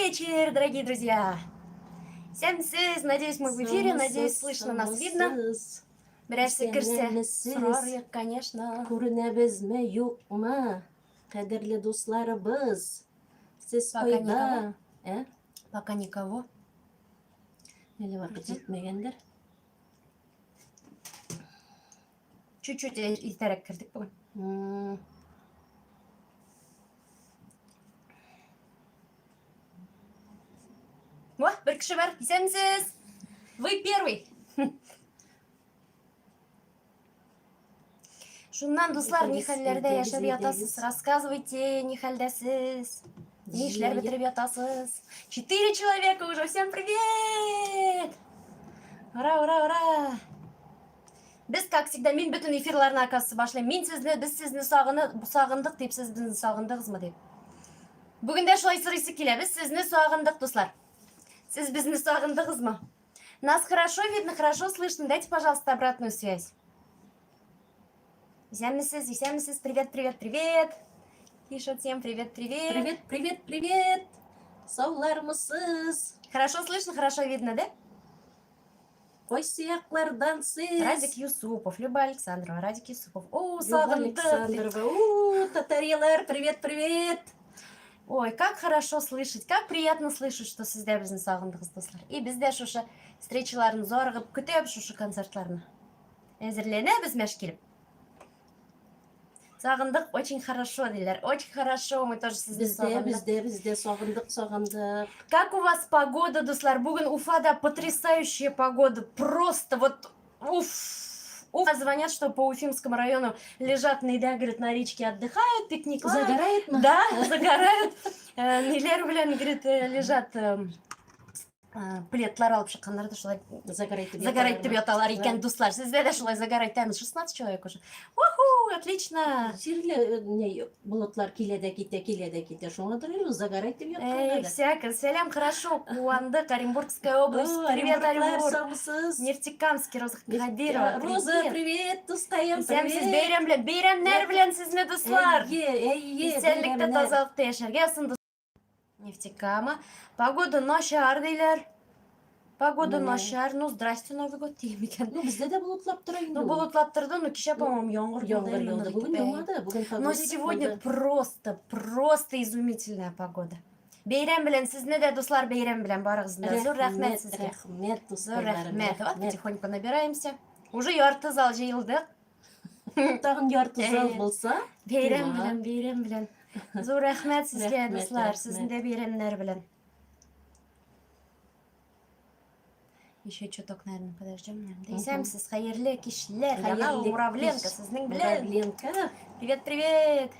вечер, дорогие друзья! Исәнмесез, надеюсь, мы в эфире, надеюсь, слышно нас, видно. Берәрсе керсә, сорар конечно. Күренәбезме, юкмы? Кадерле дусларыбыз, сез кайда? Ә? Пока никого. Әле вакыт җитмәгәндер. Чуть-чуть иртәрәк кердек бүген. Во, бер кеше бар. Исәнмесез. Вы первый. Шуннан, дуслар, ни хәлләрдә яшәп ятасыз? Рассказывайте, ни хәлдәсез? Ни эшләр бетереп ятасыз? Четыре человека уже, всем привет! Ура, ура, ура! Без, как всегда, мин бөтен эфирларны оказывается башлыйм. Мин сезне, без сезне сагыны, сагындык дип, сез безне сагындыгызмы дип. Бүген дә шулай сорыйсы килә. Без сезне сагындык, дуслар. Сез безне сагындыгызмы? Нас хорошо видно, хорошо слышно. Дайте, пожалуйста, обратную связь. Исәнмесез, исәнмесез. Привет, привет, привет. Пишут всем привет, привет. Привет, привет, привет. Саулармысыз? Хорошо слышно, хорошо видно, да? Кайсы яклардан сез? Радик Юсупов, Люба Александрова, Радик Юсупов. О, Люба сагындык. Александрова. У, татарилар, привет, привет. Ой, как хорошо слышать, как приятно слышать, что сез дә безне сагындыгыз, дуслар. И без дә шушы встречаларны зарыгып көтәбез, шушы концертларны. Әзерләнәбез мәш килеп. Сагындык очень хорошо, диләр. Очень хорошо, мы тоже сезне Бездә, сагындык. бездә, бездә сагындык, сагындык. Как у вас погода, дуслар? Бүген Уфада потрясающая погода. Просто вот уф. Уф. Звонят, что по Уфимскому району лежат на говорит, на речке отдыхают, пикниклар. Загорает мы? Да, загорают. Ниләр белән, говорит, лежат пледлар алып чыкканнар да шулай загорать итеп загорать итеп яталар икән, дуслар. Сездә дә шулай загорать итәмез. 16 человек уже. Уху, отлично. Җирле не болытлар килә дә китә, килә дә китә. Шуңадыр әле загорать итеп ятканнар. Эй, всяко. Сәлам, хорошо. Куандык, Оренбургская область. Привет, Оренбург. Саумысыз. Нефтекамский, Роза Кадирова. Роза, привет, дускаем, привет. Исәнмесез, бәйрәм белән, бәйрәмнәр белән сезне, дуслар. Әйе, әйе. Исәнлектә, тазалыкта яшәргә язсын. Нефтекама. Погода начар диләр. Погода начар. Ну, здрасте, Новый год дим икән. Ну, бездә дә болытлап тора инде. Ну, болытлап торды, но кичә, по-моему, яңгыр Яңгыр яуды. Бүген яумады, бүген погода. Но сегодня просто, просто изумительная погода. Бәйрәм белән сезне дә, дуслар, бәйрәм белән барыгызны да. Зур рәхмәт сезгә. Рәхмәт, дуслар. Зур рәхмәт. Вот потихоньку набираемся. Уже ярты зал җыелдык. Тагын ярты зал булса. Бәйрәм белән, бәйрәм белән. Зур рәхмәт сезгә, дуслар, сезнең дә бәйрәмнәр белән. Еще чуток, наверное, подождем. Наверное. Исәнмесез, хәерле кичләр. Яна Муравленко сезнең белән. Муравленко. Привет, привет.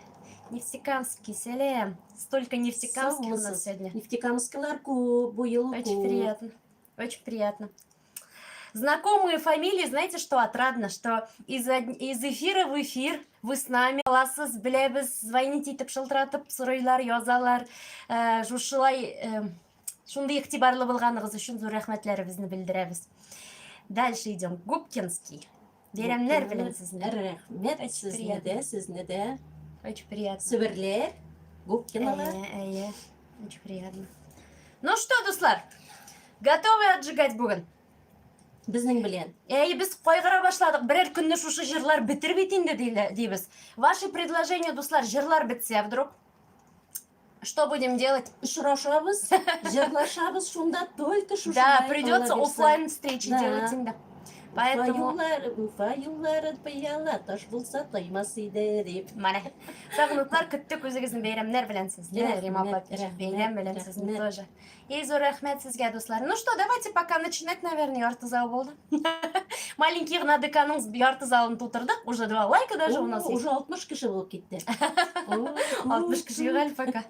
Нефтекамский, сәлем. Столько нефтекамских у нас сегодня. Нефтекамскилар күп, бу ел күп. Очень приятно. Очень приятно. Знакомые фамилии, знаете что, отрадно, что из, из эфира в эфир вы с нами. Аласыз, беләбез, звоните итеп шылтыратып, сорыйлар, язалар. Э, шушылай э, шундый игътибарлы булганыгыз өчен зур рәхмәтләребезне белдерәбез. Дальше идем. Губкинский. Бәйрәмнәр белән сезне. Рәхмәт сезне дә, сезне дә. Очень приятно. Себерләр, Губкиналар. Әйе, әйе. Очень приятно. Ну что, дуслар, готовы отжигать бүген? Безнең белән. Әй, без кайгыра башладык. Берәр көнне шушы җырлар бетер бит инде, дибез. Ваши предложения, дуслар, җырлар бетсә вдруг. Что будем делать? Очрашабыз, җырлашабыз шунда только шушында. Да, придется офлайн встречи делать инде. Поэтому... Уфа юллары пыяла, таш булса таймас иде дип. Менә. Сагыныплар көттек үзегезнең бәйрәмнәр белән сезне, Рима апа. Бәйрәм белән сезне тоже. И зур рәхмәт сезгә, дуслар. Ну что, давайте пока начинать, наверное, ярты зал булды. Маленький гына ДКның ярты залын тутырдык. Уже два лайка даже у нас есть. Уже 60 кеше булып китте. 60 кеше юк әле пока.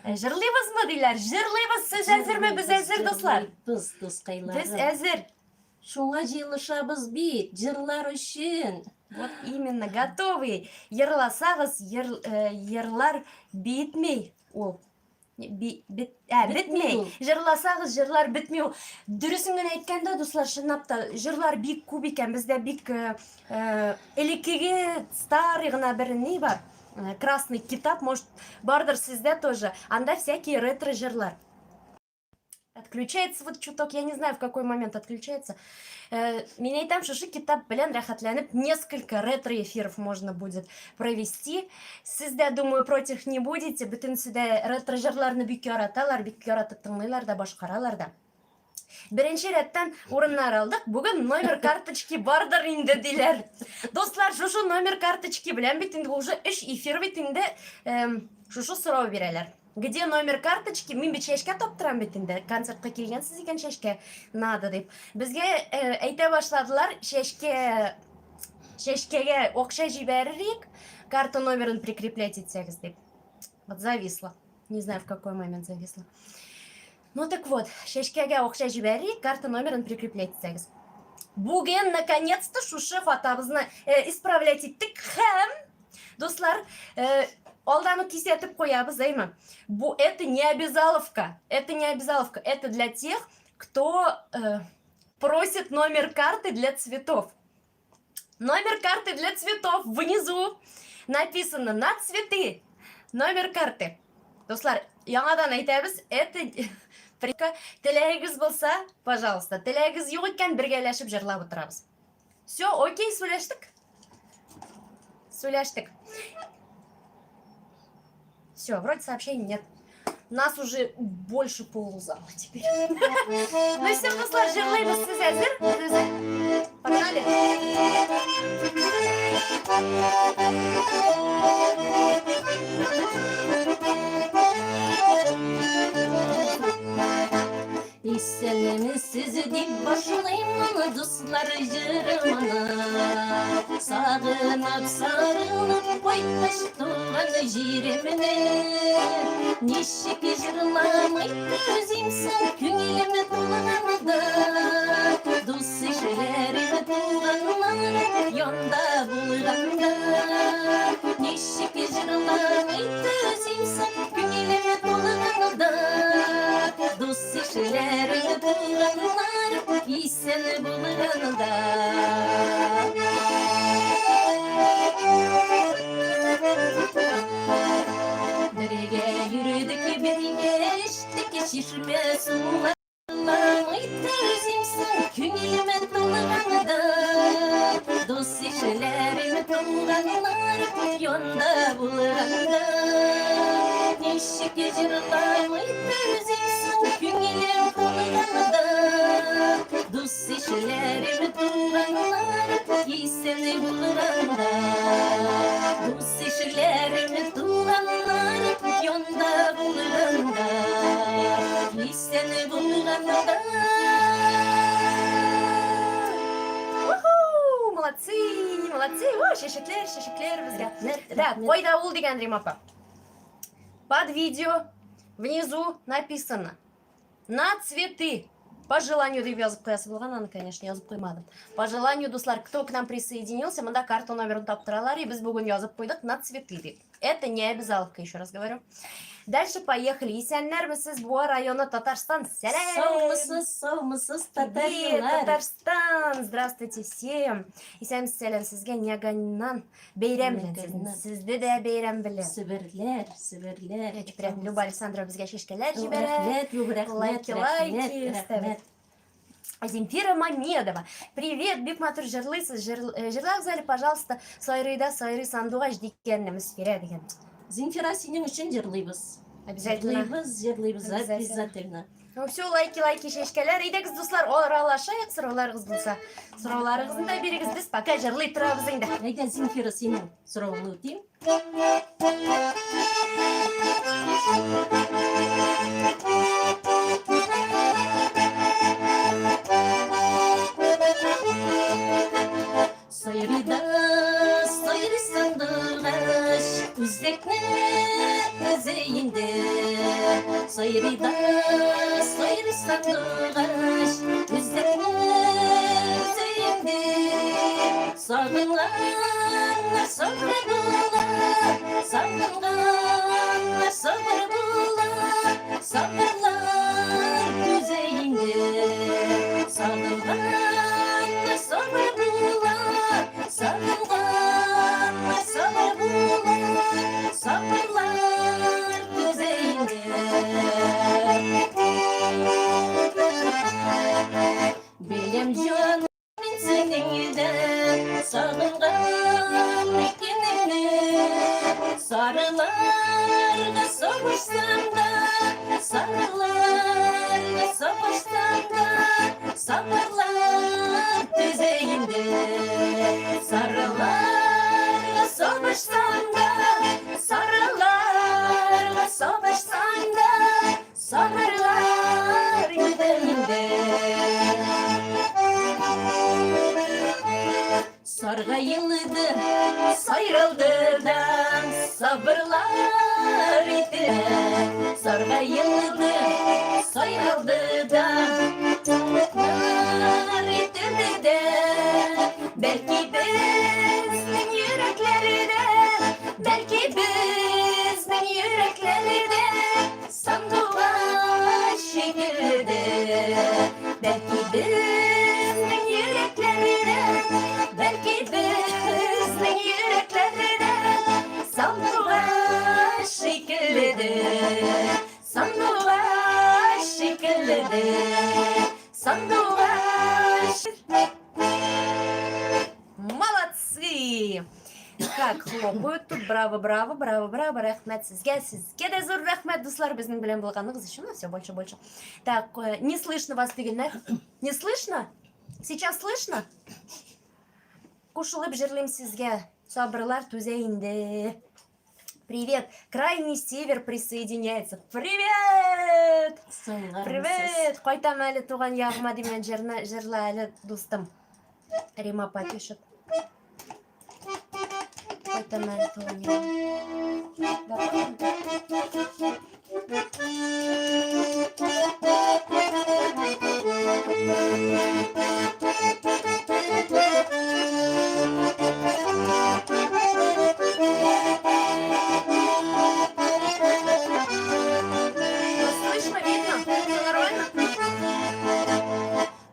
Э, җырлыйбызмы диләр? Җырлыйбыз. Сез әзерме? Без әзер, дуслар. Без, дускайларым. Без әзер. Шуңа җыелышабыз бит, җырлар өчен. Вот именно, готовый. Җырласагыз, җырлар битми ул. Би, бит, ә, бетми. Җырласагыз, җырлар бетми ул. Дөресен генә әйткәндә, дуслар, чынлап та, җырлар бик күп икән. Бездә бик э, э, элеккеге старый гына бер ни бар. Э, красный китап, может, бардыр сездә тоже. Анда всякие ретро җырлар. Отключается вот чуток, я не знаю, в какой момент отключается. Мин әйтәм, шушы китап белән рәхәтләнеп несколько ретро-эфиров можно будет провести. Сез дә, думаю, против не будете. Бөтенесе дә ретро җырларны бик яраталар, бик яратып тыңлыйлар да, башкаралар да. Беренче рәттән урыннар алдык. Бүген номер карточки бардыр инде, диләр. Дуслар, шушы номер карточки белән бит инде уже өч эфир бит инде шушы сорау бирәләр. Где номер карточки? Мин бит чәчкә таптырам бит инде. Концертка килгәнсез икән чәчкә надо дип. Безгә әйтә башладылар, чәчкә чәчкәгә акча җибәрерик, карта номерын прикреплять итсәгез дип. Вот зависла. Не знаю, в какой момент зависла. Ну так вот, чәчкәгә акча җибәрик, карта номерын прикреплять итсәгез. Бүген, наконец-то, шушы хатабызны исправлять иттек һәм дуслар, алдан ук кисәтеп куябыз, әйме? Бу это не обязаловка. Это не обязаловка. Это для тех, кто просит номер карты для цветов. Номер карты для цветов внизу написано на цветы. Номер карты. Дуслар, яңадан әйтәбез, это теләгегез булса, пожалуйста, теләгегез юк икән, бергәләшеп җырлап утырабыз. Все, окей, сөйләштек. Сөйләштек. Все, вроде сообщений нет. Нас уже больше полузала теперь. Ну все, дуслар, җырлыйбыз. Сез әзер? Сез әзер? Погнали. Исәнмесез дип башлыймын, дуслар, җырымны. Сагынып, сарылып кайткач туган җиремне. Ничек җырламый түзимсең, күңелем тулганда. Дус ишләрем, туганнарым янда булганда. Ничек җырламый түзимсең, күңелем тулганда. Дус ишләрем, туганнарым исән булганда. Бергә йөрдек, бергә эчтек чишмә сулар. Түзимсең, күңелем тулганда. Дус ишләрем, туганнарым янда булганда. Ничек җырламый түзимсең, күңелем тулганда. Дус ишләрем, туганнарым исән булганда. Дус ишләрем, туганнарым янда булганда. Исән булганда. Уху, молодцы, молодцы. О, чәчәкләр, чәчәкләр безгә. Да, кайда ул дигән Рима апа. Под видео внизу написано. На цветы. По желанию дип язып куясы булган, аны, конечно, язып куймадым. По желанию, дуслар, кто к нам присоединился, монда карта номерын таптыралар, и без бүген язып куйдык на цветы дип. Это не обязаловка, еще раз говорю. Дальше поехали. Исәннәрмесез, Буа районы, Татарстан. Сәлам! Саумысыз, саумысыз, Привет, татарлар. Татарстан! Здравствуйте всем! Исәнмесез, сәлам сезгә Няганнан бәйрәм белән сезне. Няганнан. Сезне дә бәйрәм белән. Себерләр, себерләр. Очень приятно. Люба Александрова безгә чәчкәләр җибәрә. Рәхмәт, Люба, рәхмәт, Лайки, рәхмәт, лайки ставит. рәхмәт. Земфира Мамедова. Привет, бик матур җырлыйсыз. Җырлагыз әле, пожалуйста, Сайрыйда сайрый сандугач дигәнне Мөсфирә дигән. Земфира, синең өчен җырлыйбыз. Обязательно. Җырлыйбыз, җырлыйбыз, Обязательно. обязательно. Ну все, лайки, лайки, чәчкәләр. Әйдәгез, дуслар, аралашайык, сорауларыгыз булса. Сорауларыгызны да бирегез, без пока җырлый торабыз инде. Әйдә, Земфира, синең соравыңны үтим. Сайрыйда сайрый сандугач, үзәкне үзе инде. Сайрыйда сайрый сандугач, үзәкне үзе инде. Сагынганнар сабыр була, сагынганнар сабыр була, сабырлар түзә инде. Сагынганнар сабыр була, сагынганнар сабыр була, сабырлар түзә инде. Көтәм җаным мин синең дә, сагынган икәнеңне. Сарыларга сабышсам да, сарыларга сабышсам да, сабырлар түзә инде. Сарыларга сабышсам да, сарыларга сабышсам да, сабырлар түзә инде. Саргаелды, сайралды да, сабырлар ителә. Саргаелды, сайралды да, сабырлар ителде дә. Бәлки безнең йөрәкләрдә, бәлки безнең йөрәкләрдә сандугач шикелле. Бәлки безнең йөрәкләрдә, бәлки безнең йөрәкләрдә сандугач шикелле. Сандугач шикелле. Сандугач. Молодцы! Как хлопают тут, браво, браво, браво, браво, рәхмәт сезгә, сезгә дә зур рәхмәт, дуслар, безнең белән булганыгыз өчен, ну, все, больше, больше. Так, не слышно вас дигәннәр. Не слышно? Сейчас слышно? Кушылып җырлыйм сезгә. Сабырлар түзә инде. Привет! Крайний север присоединяется. Привет! Привет! Кайтам әле туган ягыма дигән җырны җырла әле, дустым. Рима апа пишет. Кайтам әле туган ягыма. Да, Слышно, видно? Все нормально?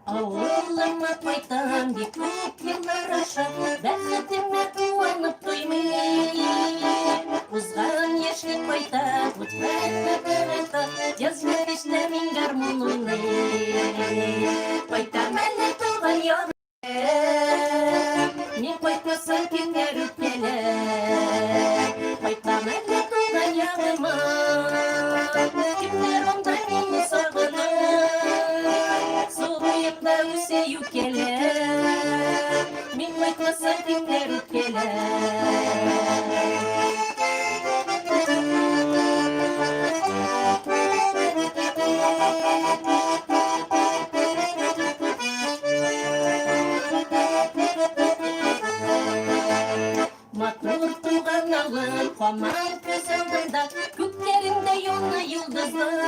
Авылыма кайтам бик күп еллар аша, бәхетемә куанып туймыйм. Узган яшьлек кайта, үткән кайта, язгы кичтә мин гармун уйныйм. Кайтам әле туган ягым. Мин кайтмасам, кемнәр үпкәләр? Кайтам әле туган ягыма. Кемнәр анда мине сагына? Су буенда үсә юкәләр. Мин кайтмасам, кемнәр үпкәләр? Матур туган авыл һаман күз алдында, күкләрендә яна йолдызлар.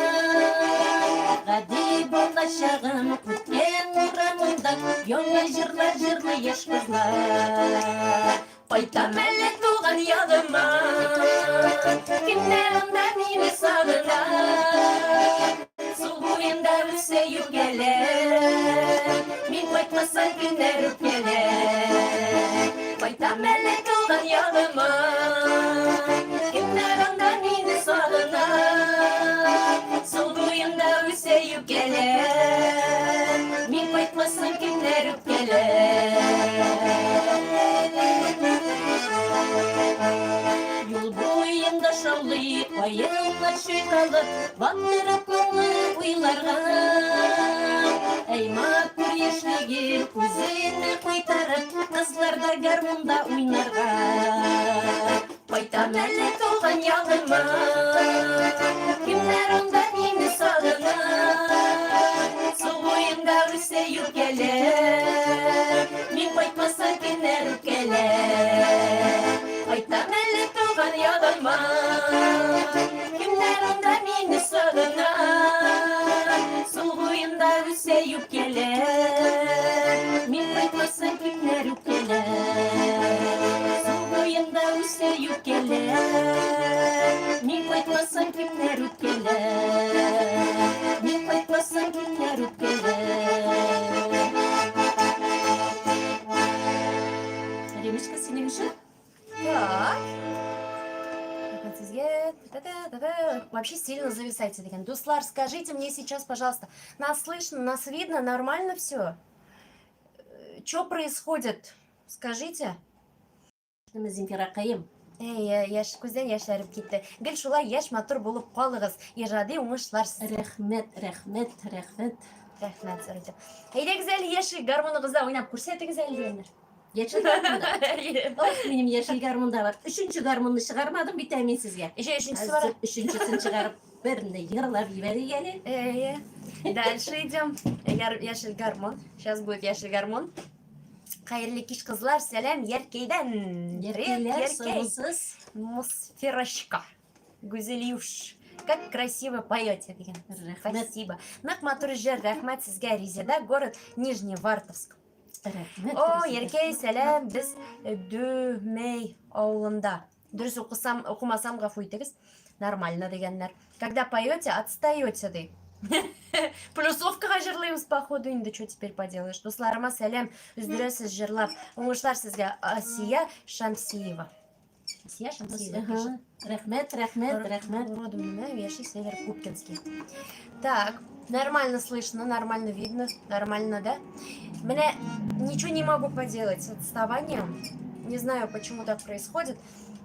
Гади балачагым үткән урамында яңа җырлар җырлый яшь кызлар. Кайтам әле туган ягыма, кемнәр анда мине сагына? Су буенда үсә юкәләр, мин кайтмасам, кемнәр үпкәләр? Кайтам әле туган ягыма, кемнәр анда мине сагына? Су буенда үсә юкәләр, мин кайтмасам, кемнәр үпкәләр? Юл буенда шаулый каеннар чайкалып, батырып моңлы уйларга. Әй, матур яшьлеген үзенә кайтарып, кызлар да гармунда уйнарга. Кайтам әле туган ягыма, кемнәр анда мине сагына? Су буенда үсә юкәләр, мин кайтмасам, кемнәр үпкәләр? Кайтам әле туган ягыма, кемнәр анда мине сагына? Су буенда үсә юкәләр, мин кайтмасам, кемнәр үпкәләр? Су буенда үсә юкәләр, мин кайтмасам, кемнәр үпкәләр? Мин кайтмасам, кемнәр үпкәләр? Римочка, синең өчен. Так. Рәхмәт сезгә. Та-та-та-та. Вообще сильно зависайте дигән. Дуслар, скажите мне сейчас, пожалуйста, нас слышно, нас видно, нормально все? Что происходит? Скажите. Земфиракаем. Әй, яшь күздән яшьләреп китте. Гел шулай яшь матур булып калыгыз. Иҗади уңышлар сезгә. Рәхмәт, рәхмәт, рәхмәт. Рәхмәт, зур итеп. Әйдәгез әле яшел гармоныгызда уйнап күрсәтегез әле дигәннәр. Яшел гармунда. Ох, минем яшел гармунда бар. Өченче гармунны чыгармадым бит ә мин сезгә. Ничә өченчесе бар? Хәзер өченчесен чыгарып, берне йырлап җибәрик әле. Әйе. Дальше идем. Яшел гармон. Сейчас будет яшел гармон. Хәерле кич, кызлар. Сәлам, Яркәйдән. Привет, Яркәйләр, Яркәй. саумысыз? Мусфирочка. Гүзелюш. Как красиво поете, дигән. Рәхмәт. Спасибо. Нык матур җыр, рәхмәт сезгә, Резеда, город Нижневартовск. Рәхмәт. О, Резеда. Яркәй, сәлам, без Дөмәй авылында. Дөрес укысам, укымасам, гафу итегез. Нормально дигәннәр. Когда поете, отстаете, ди. Плюсовкага җырлыйбыз, походу, инде что теперь поделаешь. Дусларыма сәлам, өздерәсез җырлап. Уңышлар сезгә, Асия Шамсиева. Асия Шамсиева Ага. пишет. Рәхмәт, рәхмәт, рәхмәт. Родом Минаев, яши Север Купкинский. Так, нормально слышно, нормально видно, нормально, да? Мне ничего не могу поделать с отставанием. Не знаю, почему так происходит.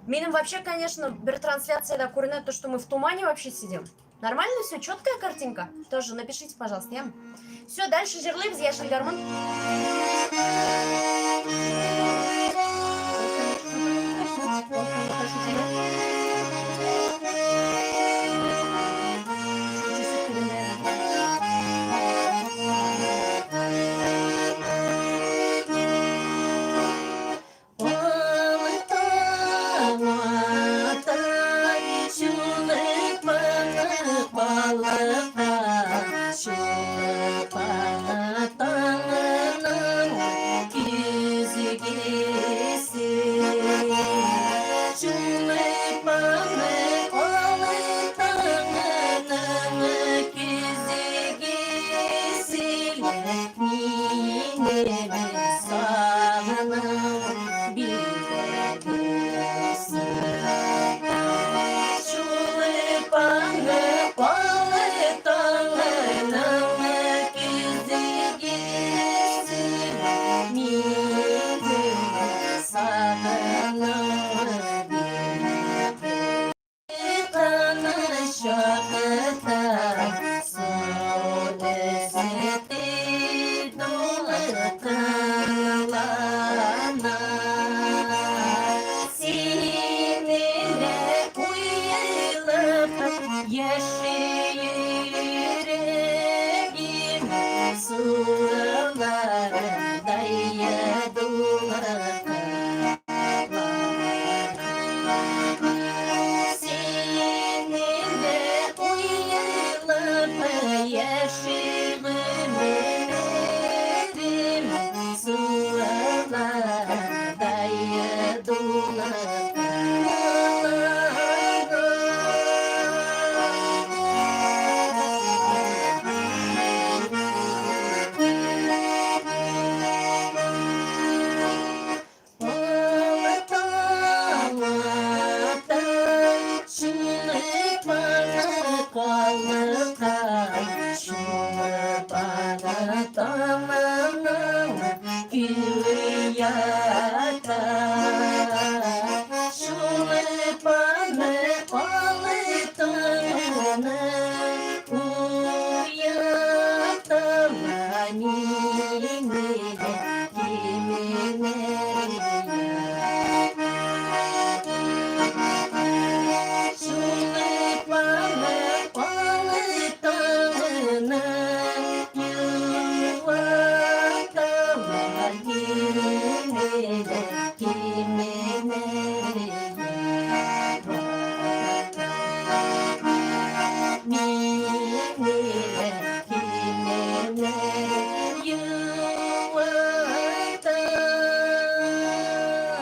Минем вообще, конечно, бер трансляцияда күренә то, что мы в тумане вообще сидим. Нормально все, четкая картинка? Тоже напишите, пожалуйста, я. Все, дальше җырлыйбыз, яшел гармун.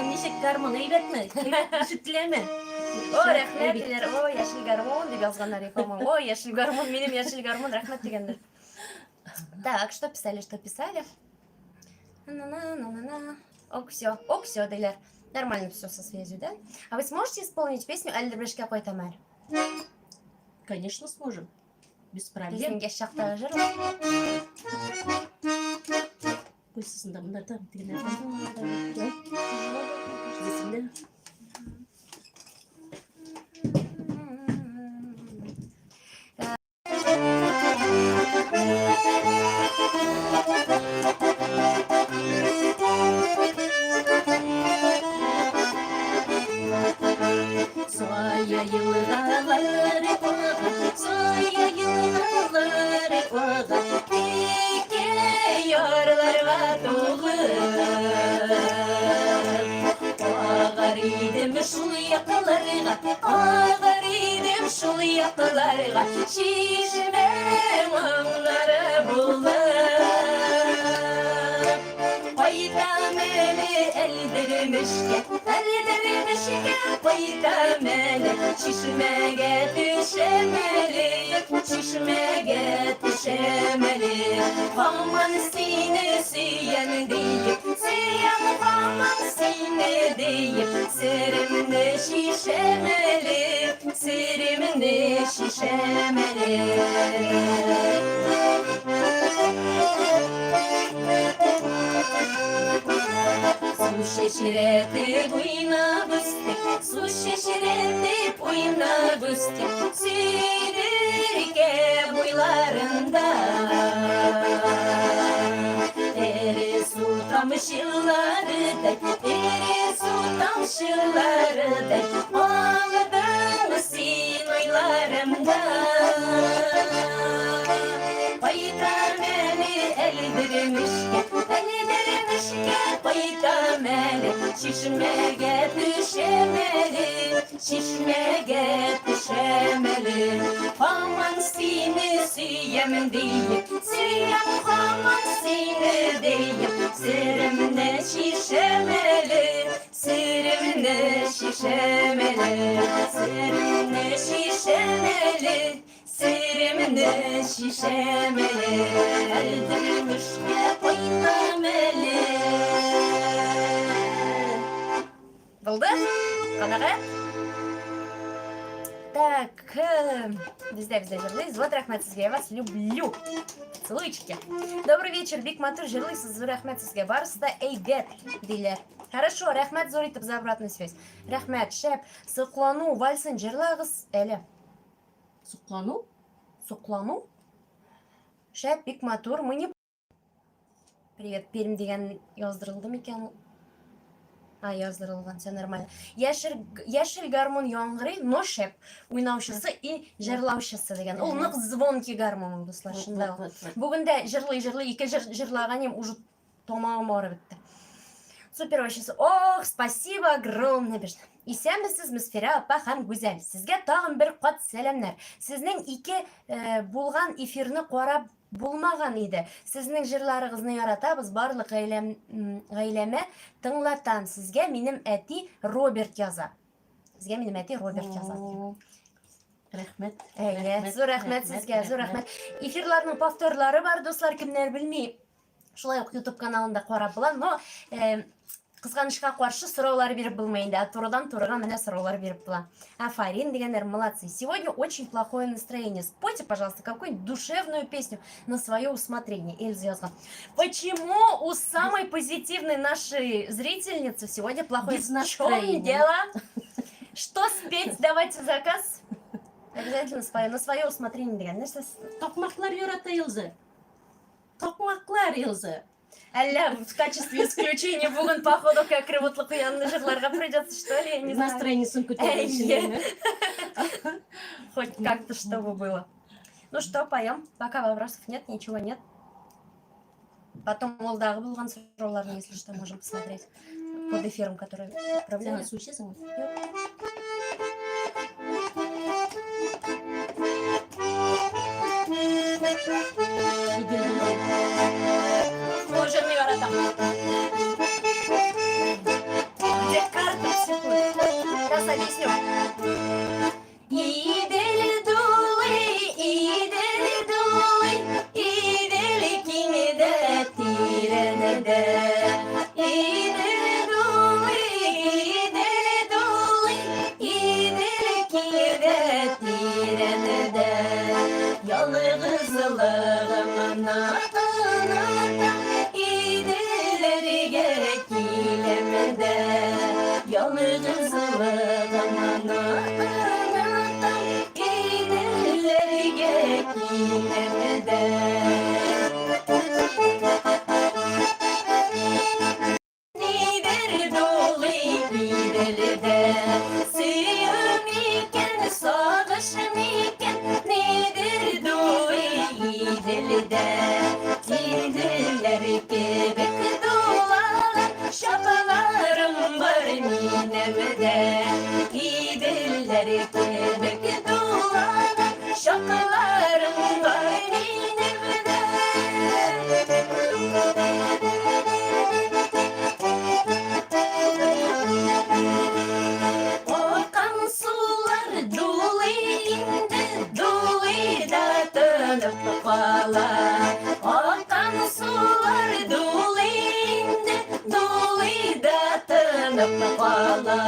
Ничек гармун әйбәтме? Ишетеләме? О, рәхмәт диләр. О, яшел гармун дип язганнар, по-моему. О, яшел гармун, минем яшел гармун, рәхмәт дигәннәр. Так, что писали, что писали? На-на-на-на-на. Ок, все, ок, все, диләр. Нормально все со связью, да? А вы сможете исполнить песню Әлдербешкә кайтам әле? Конечно, сможем. Без проблем. Безнең яшь чактагы җыр ул. Кайсысында монда тегеләрдә? Дисеңдә. Сая елгалары ага, сая елгалары ага, текә ярларга тулы. Агар идем шул якларга, агар идем шул якларга, чишмә моңнары булып. Кайтам әле Әлдермешкә, Әлдермешкә кайтам әле, чишмәгә төшәм әле, чишмәгә төшәм әле. Һаман сине сөям диеп, сөям һаман сине диеп, серемне чишәм әле, серемне чишәм әле. Су чәчрәтеп уйнап үстек, су чәчрәтеп уйнап үстек, Сөйдеркә буйларында. Эре су тамчыларыдай, эре су тамчыларыдай, Алдың син уйларымда. Кайтам әле Әлдермешкә, Әлдермешкә кайтам әле, чишмәгә төшәм әле, чишмәгә төшәм әле. Һаман сине сөям диеп, сөям һаман сине диеп, серемне чишәм әле, серемне чишәм әле, серемне чишәм әле, серемне чишәм әле, Әлдермешкә кайтам әле. Булды? Канәгать? Так, бездә җырлыйбыз. Вот, рәхмәт сезгә, я вас люблю. Целуйчики. Добрый вечер, бик матур җырлыйсыз, зур рәхмәт сезгә. Барысы да әйбәт, диләр. Хорошо, рәхмәт зур итеп за обратную связь. Рәхмәт, шәп. Соклану вальсын җырлагыз әле. Соклану? Соклану? Шәп, бик матур. Мы не. Привет, Пермь дигән яздырылды микән ул? А, яздырылган, все нормально. Яшел, яшел гармун яңгырый, но шәп. Уйнаучысы и җырлаучысы дигән. Ул нык звонкий гармун ул, дуслар, шунда ул. Бүген дә җырлый-җырлый ике җыр җырлаган идем, уже тамагым авырып бетте. Супер вообще. Ох, спасибо огромное. Исәнмесез, Мөсфирә апа һәм Гүзәл. Сезгә тагын бер кат сәламнәр. Сезнең ике булган эфирны карап булмаган иде. Сезнең җырларыгызны яратабыз, барлык гаиләм, гаиләмә тыңлатам. Сезгә минем әти Роберт яза. Сезгә минем әти Роберт яза. Рәхмәт. Әйе, зур рәхмәт сезгә, зур рәхмәт. Эфирларның повторлары бар, дуслар, кемнәр белми. Шулай ук YouTube каналында карап була, но кызганычка каршы сораулар биреп булмый инде, ә турыдан турыга менә сораулар биреп була. Афарин дигәннәр, молодцы. Сегодня очень плохое настроение. Спойте, пожалуйста, какую-нибудь душевную песню на свое усмотрение. Эльза язган. Почему у самой позитивной нашей зрительницы сегодня плохое? Без В чем настроения. дело? Что спеть? Давайте заказ. Обязательно спою. На свое усмотрение дигән. Нәрсә? Такмаклар ярата Эльза. Такмаклар Эльза. Әллә в качестве исключения бүген походу как утлы куянны җырларга придется, что ли, я не знаю. Настроениесен күтәрү Әйе. өчен. Хоть как-то чтобы было. Ну что, поем? Пока вопросов нет, ничего нет. Потом алдагы булган сорауларны, если что, можем посмотреть под эфиром, который отправляли. Син су эчәсеңме? Юк. Идел дулый. Бу җырны яратам. Где карта психует? Сейчас объясню. Идел дулый, Идел дулый, Идел киң дә тирән дә. Идел дулый, Идел дулый, Сагыш микән, нидер дулый Иделдә. Иделләр кебек дулаган чакларым бар минем дә. Иделләр кебек дулаган чакларым бар минем дә. Аккан сулар дулый инде, дулый да тынып кала. Аккан сулар дулый инде, дулый да тынып кала.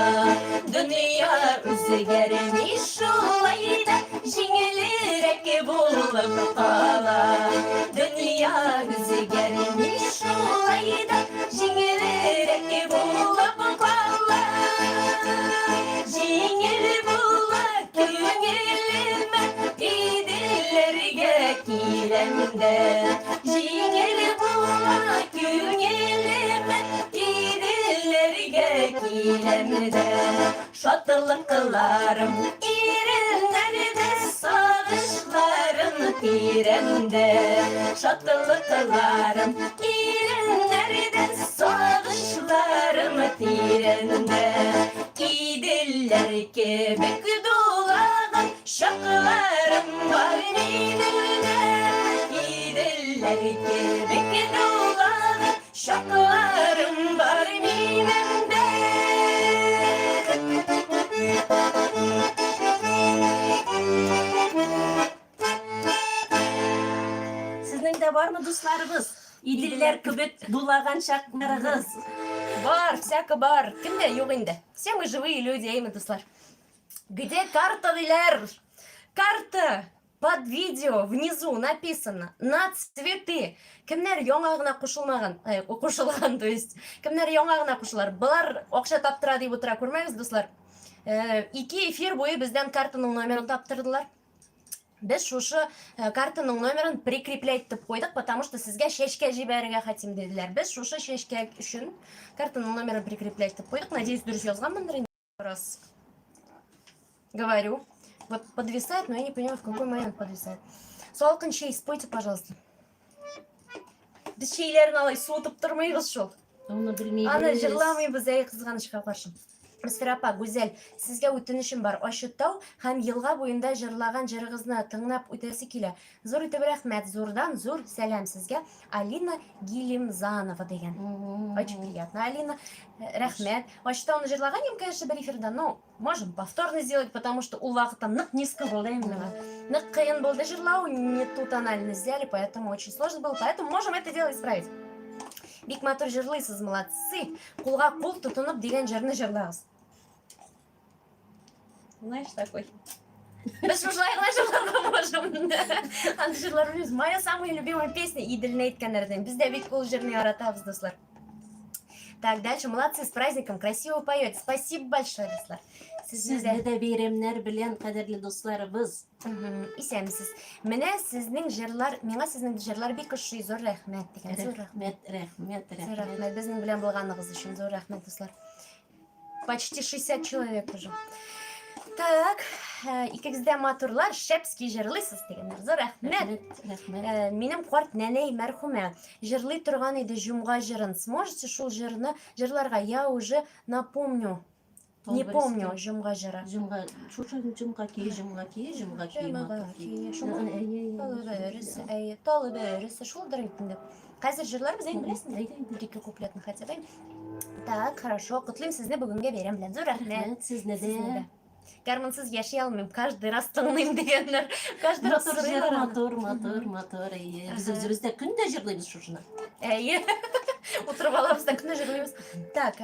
Дөнья үзгәрми шулай да, җиңелрәк булып кала. Дөнья үзгәрми шулай да, җиңелрәк булып кала. Җиңел була күңелемә, Иделләргә киләмдә. Җиңел була күңелемә, Иделләргә киләмдә. Шатлыкларым иреннәрдә, сагышларым тирәндә. Шатлыкларым иреннәрдә, сагышларым тирәндә. Иделләр кебек дулаган чакларым бар минем. Иделләр кебек дулаган чакларым бар минем дә. Сезнең дә бармы дусларыгыз? Иделләр кебек дулаган чакларыгыз. Бар, всяко бар. Кемдә юк инде. Все мы живые люди, әйме, дуслар. Где карта, диләр? Карта под видео внизу написано на цветы. Кемнәр яңа гына кушылмаган, кушылган, то есть, кемнәр яңа гына кушылар. Болар акча таптыра дип утыра күрмәгез, дуслар. Ике эфир буе бездән картаның номерын таптырдылар. Без шушы картаның номерын прикреплять итеп куйдык, потому что сезгә чәчкә җибәрергә хотим диделәр. Без шушы чәчкә өчен картаның номерын прикреплять итеп куйдык. Надеюсь, дөрес язганмындыр инде. Раз говорю. Вот подвисает, но я не понимаю, в какой момент подвисает. Салкын чәй спойте, пожалуйста. Без чәйләрен алай суытып тормыйбыз шул. Аны белмибез. Аны җырламыйбыз, әй, кызганычка каршы. Мөсфирә апа, Гүзәл, сезгә үтенечем бар. Ачы тау һәм елга буенда җырлаган җырыгызны тыңлап үтәсе килә. Зур итеп рәхмәт, зурдан зур сәлам сезгә. Алина Гилимзанова дигән. Очень приятно, Алина. Рәхмәт. Ачы тауны җырлаган идем, конечно, бер эфирда, но можем повторно сделать, потому что ул вакытта нык низко булды именно. Нык кыен булды җырлау, не ту тональность взяли, поэтому очень сложно было, поэтому можем это дело исправить. Бик матур җырлыйсыз, молодцы. Кулга кул тотынып дигән җырны җырлагыз. Знаешь такой? Без шушылай гына җырларга можем. Андый җырлар белмибез. Моя самая любимая песня Иделне әйткәннәрдән. Без дә бик ул җырны яратабыз, дуслар. Так, дальше. Молодцы, с праздником. Красиво поете. Спасибо большое, дуслар. Сезне Сезне дә бәйрәмнәр белән, кадерле дусларыбыз. Исәнмесез. Менә сезнең җырлар, миңа сезнең җырлар бик ошый. Зур рәхмәт дигән. Зур рәхмәт. Рәхмәт, рәхмәт, Зур рәхмәт. рәхмәт. Безнең белән булганыгыз өчен зур рәхмәт, дуслар. Почти 60 человек уже. Так, икегез дә матурлар, шәпски җырлыйсыз дигәннәр. Зур рәхмәт. Рәхмәт, рәхмәт. Минем карт нәнәй мәрхүмә җырлый торган иде җомга җырын. Сможете шул җырны җырларга? Я уже напомню. Не помню җомга җыры. Җомга, шушы җомга кие, җомга кие, җомга кие, Җомга матур кие, кие. шуңа. Әй, Талы бөресе, әй, талы бөресе, шулдыр инде. Хәзер җырларбыз, әй, беләсеңме? Әйдә, әйдә. Бер ике куплетны хотя бы. Так, хорошо. Котлыйм сезне бүгенге бәйрәм белән. Зур рәхмәт. Рәхмәт сезне Сезне дә. дә. Гармунсыз яши алмыйм. Каждый раз тыңлыйм дигәннәр. Каждый раз Матур җыр, сорыйлар аны. матур, матур, матур. Әйе. Без үзебез дә көн дә җырлыйбыз шушыны. Әйе. Утырып алабыз да көн дә җырлыйбыз. Так,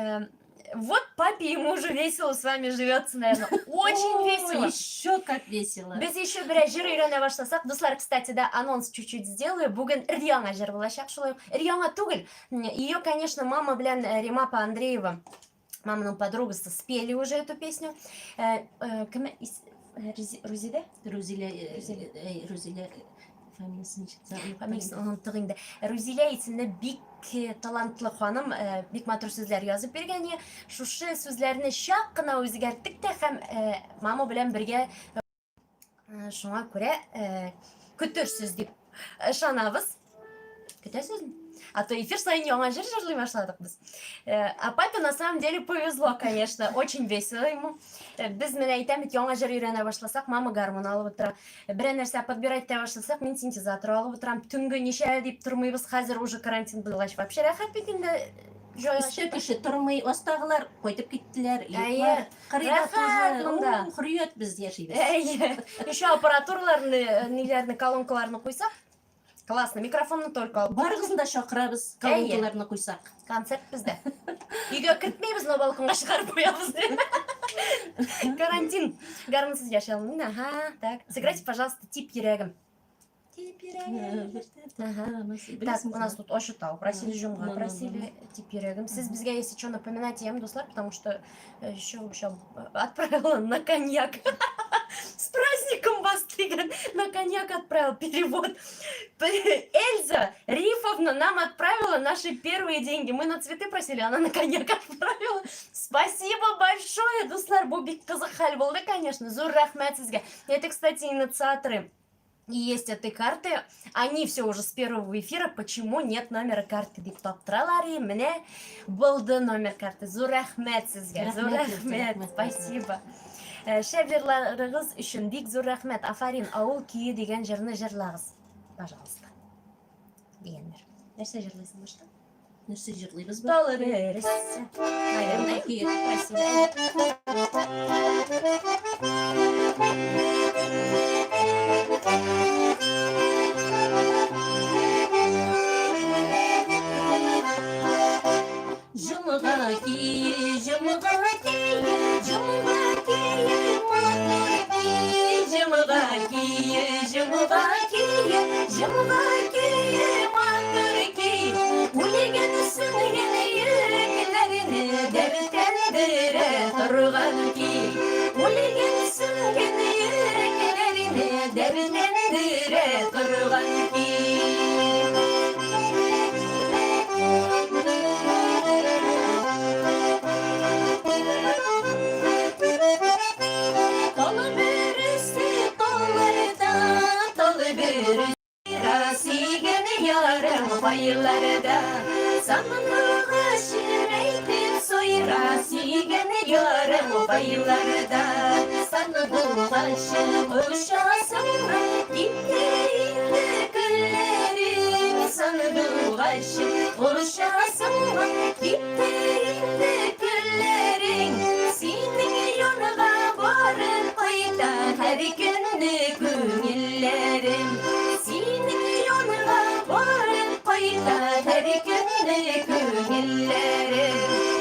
вот папе и мужу весело с вами живется, наверное. Очень О, весело. Еще как весело. Без еще берәр җыр өйрәнә башласак, дуслар, кстати, да, анонс чуть-чуть сделаю. Бүген өр-яңа җыр булачак шулай ук. Өр-яңа түгел. Ее, конечно, мама белән Рима апа Андреева, маманың подругасы, спели уже эту песню. Кем Рузидә? Рузилә, Рузилә. Рузилә, фамилиясын ничек забыл? Фамилиясын оныттык инде. Рузилә исемле бик талантлы ханым, бик матур сүзләр язып биргән. Шушы сүзләрне чак кына үзгәрттек тә һәм мама белән бергә. Шуңа күрә көтерсез дип ышанабыз. Көтәсезме? А то эфир саен яңа җыр җырлый башладык без. А папе на самом деле повезло, конечно, очень весело ему. Без менә әйтәм бит, яңа җыр өйрәнә башласак, мама гармун алып утыра. Берәр нәрсә подбирать итә башласак, мин синтезатор алып утырам. Төнге ничә дип тормыйбыз, хәзер уже карантин булгач, вообще рәхәт бит инде. Җайга Өстә чыкты. кеше тормый, астагылар кайтып киттеләр, Әйе. юклар. Кырыйда Рәхәт тоже, монда. у, хөррият без яшибез. Әйе. Еще аппаратураларны, ниләрне, колонкаларны куйсак, классно. Микрофонны только алып. Барыгызны да чакырабыз, Әйе. колонкаларны куйсак. Концерт бездә. Өйгә кертмибез, но балконга чыгарып куябыз. Карантин. Гармунсыз яши алмыйм. Ага, так. Сыграйте, пожалуйста, «Тип йөрәгем». «Тип йөрәгем». Ага. Так, у нас тут Ошутау просили, Җомга Ну, ну, просили, «Тип йөрәгем». Сез безгә, если что, напоминайте, я, дуслар, потому что еще, еще отправила на коньяк. С праздником вас, дигән. На коньяк отправил перевод. Эльза Рифовна нам отправила наши первые деньги. Мы на цветы просили, она на коньяк отправила. Спасибо большое, дуслар. Бу бик кызык хәл булды, конечно. Зур рәхмәт сезгә. Это, кстати, инициаторы и есть этой карты. Они все уже с первого эфира. Почему нет номера карты дип таптыралар. И менә булды номер карты. Зур рәхмәт сезгә. Зур Рәхмәт, Эльза, рәхмәт. рәхмәт. Спасибо. Шәп җырларыгыз өчен бик зур рәхмәт. Афарин, авыл көе дигән җырны җырлагыз. Пожалуйста. Дигәннәр. Нәрсә җырлыйсың башта? Нәрсә җырлыйбыз бу? Талы бөресе. Наверное, Көе. Красиво. Җомга көе, җомга көе, җомга көе, матур көй. Җомга көе, җомга көе, җомга көе, матур көй. Үлгән сүнгән йөрәкләрне дәртләндерә торган көй. Үлгән сүнгән йөрәкләрне дәртләндерә торган көй. Тал бөресе талларда, тал бөресе сөйгән ярым кайларда. Сандугач әйтеп сайра, сөйгән ярым кайларда. Сандугач кушасыңмы, китте инде көннәрем. Сандугач кушасыңмы, китте инде көннәрең. Синең янга барып кайта һәр көнне күңелләрем. Синең янга барып кайта һәр көнне күңелләрем.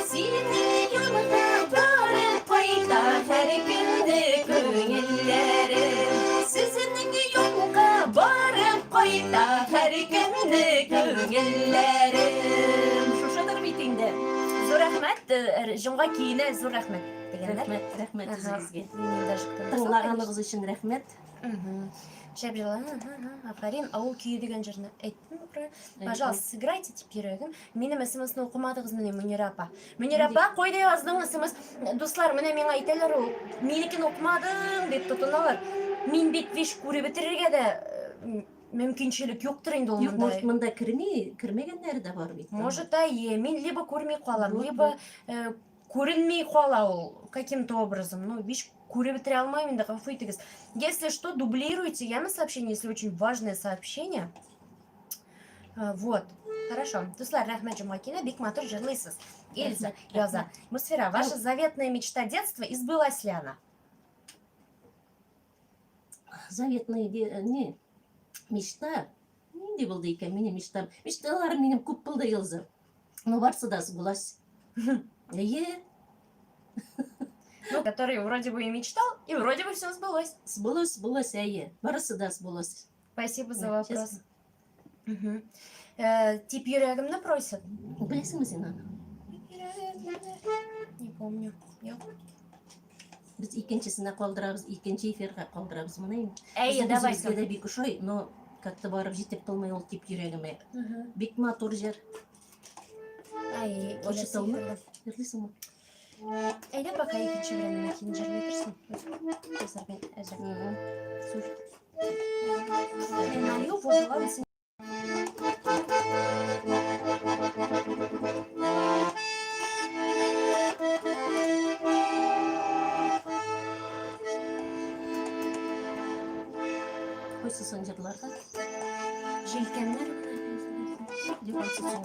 Синең янга барып кайта һәр көнне күңелләрем. Сезнең янга барып кайта һәр көнне күңелләрем. Шушыдыр бит инде. Зур рәхмәт, җомга көенә зур рәхмәт дигәннәр. Рәхмәт, рәхмәт Ага. үзегезгә. Мин даже кто написал, конечно. Тыңлаганыгыз өчен рәхмәт. Мгм. Шәп җырла. Ага, Афарин, авыл көе дигән җырны әйттем правильно? Пожалуйста, сыграйте «Тип йөрәгем». Минем СМСны укымадыгыз менә, Мөнирә апа. Мөнирә апа, кайда яздың СМС? Дуслар, менә миңа әйтәләр ул, минекен укымадың дип тотыналар. Мин бит виш күреп бетерергә дә мөмкинчелек юктыр инде ул Юк, монда. может, монда керми, кермәгәннәре дә бар бит. Может, әйе, мин либо күрми калам, Вот, либо күренми кала ул каким-то образом. Ну, биш күреп бетерә алмыйм инде, гафу итегез. Если что, дублируйте, яме сообщение, если очень важное сообщение. Вот. Хорошо. Дуслар, рәхмәт җомга көенә, бик матур җырлыйсыз. Эльза Рәхмәт, яза. рәхмәт. Мусфира, ваша заветная мечта детства и сбылась ли она? Заветная не, мечта. Нинди булды икән минем мечтам? Мечталарым минем күп булды, Илза. Но барсы да сбылась. Әйе, Ну, который вроде бы и мечтал, и вроде бы все сбылось. Сбылось, сбылось, әйе. Барысы да сбылось. Спасибо за Да, вопрос. честно. Мгм. «Тип йөрәгемне» просят. Беләсеңме син аны? Не помню. Юк. Без икенчесенә калдырабыз, икенче эфирга калдырабыз моны инде. Әйе, Безнең давай. үзебезгә дә бик ошый, но как-то барып җитеп булмый ул «Тип йөрәгемә». Бик матур җыр. Әй, Ачы киләсе талмы? эфирда. Җырлыйсыңмы? Әйдә, пока икенче берәүнең җырлый торсын. Хәзер мин әзер. Мин налью воду, ладно? Кайсысын җырларга? Җилкәннәр. Дип кайсысын?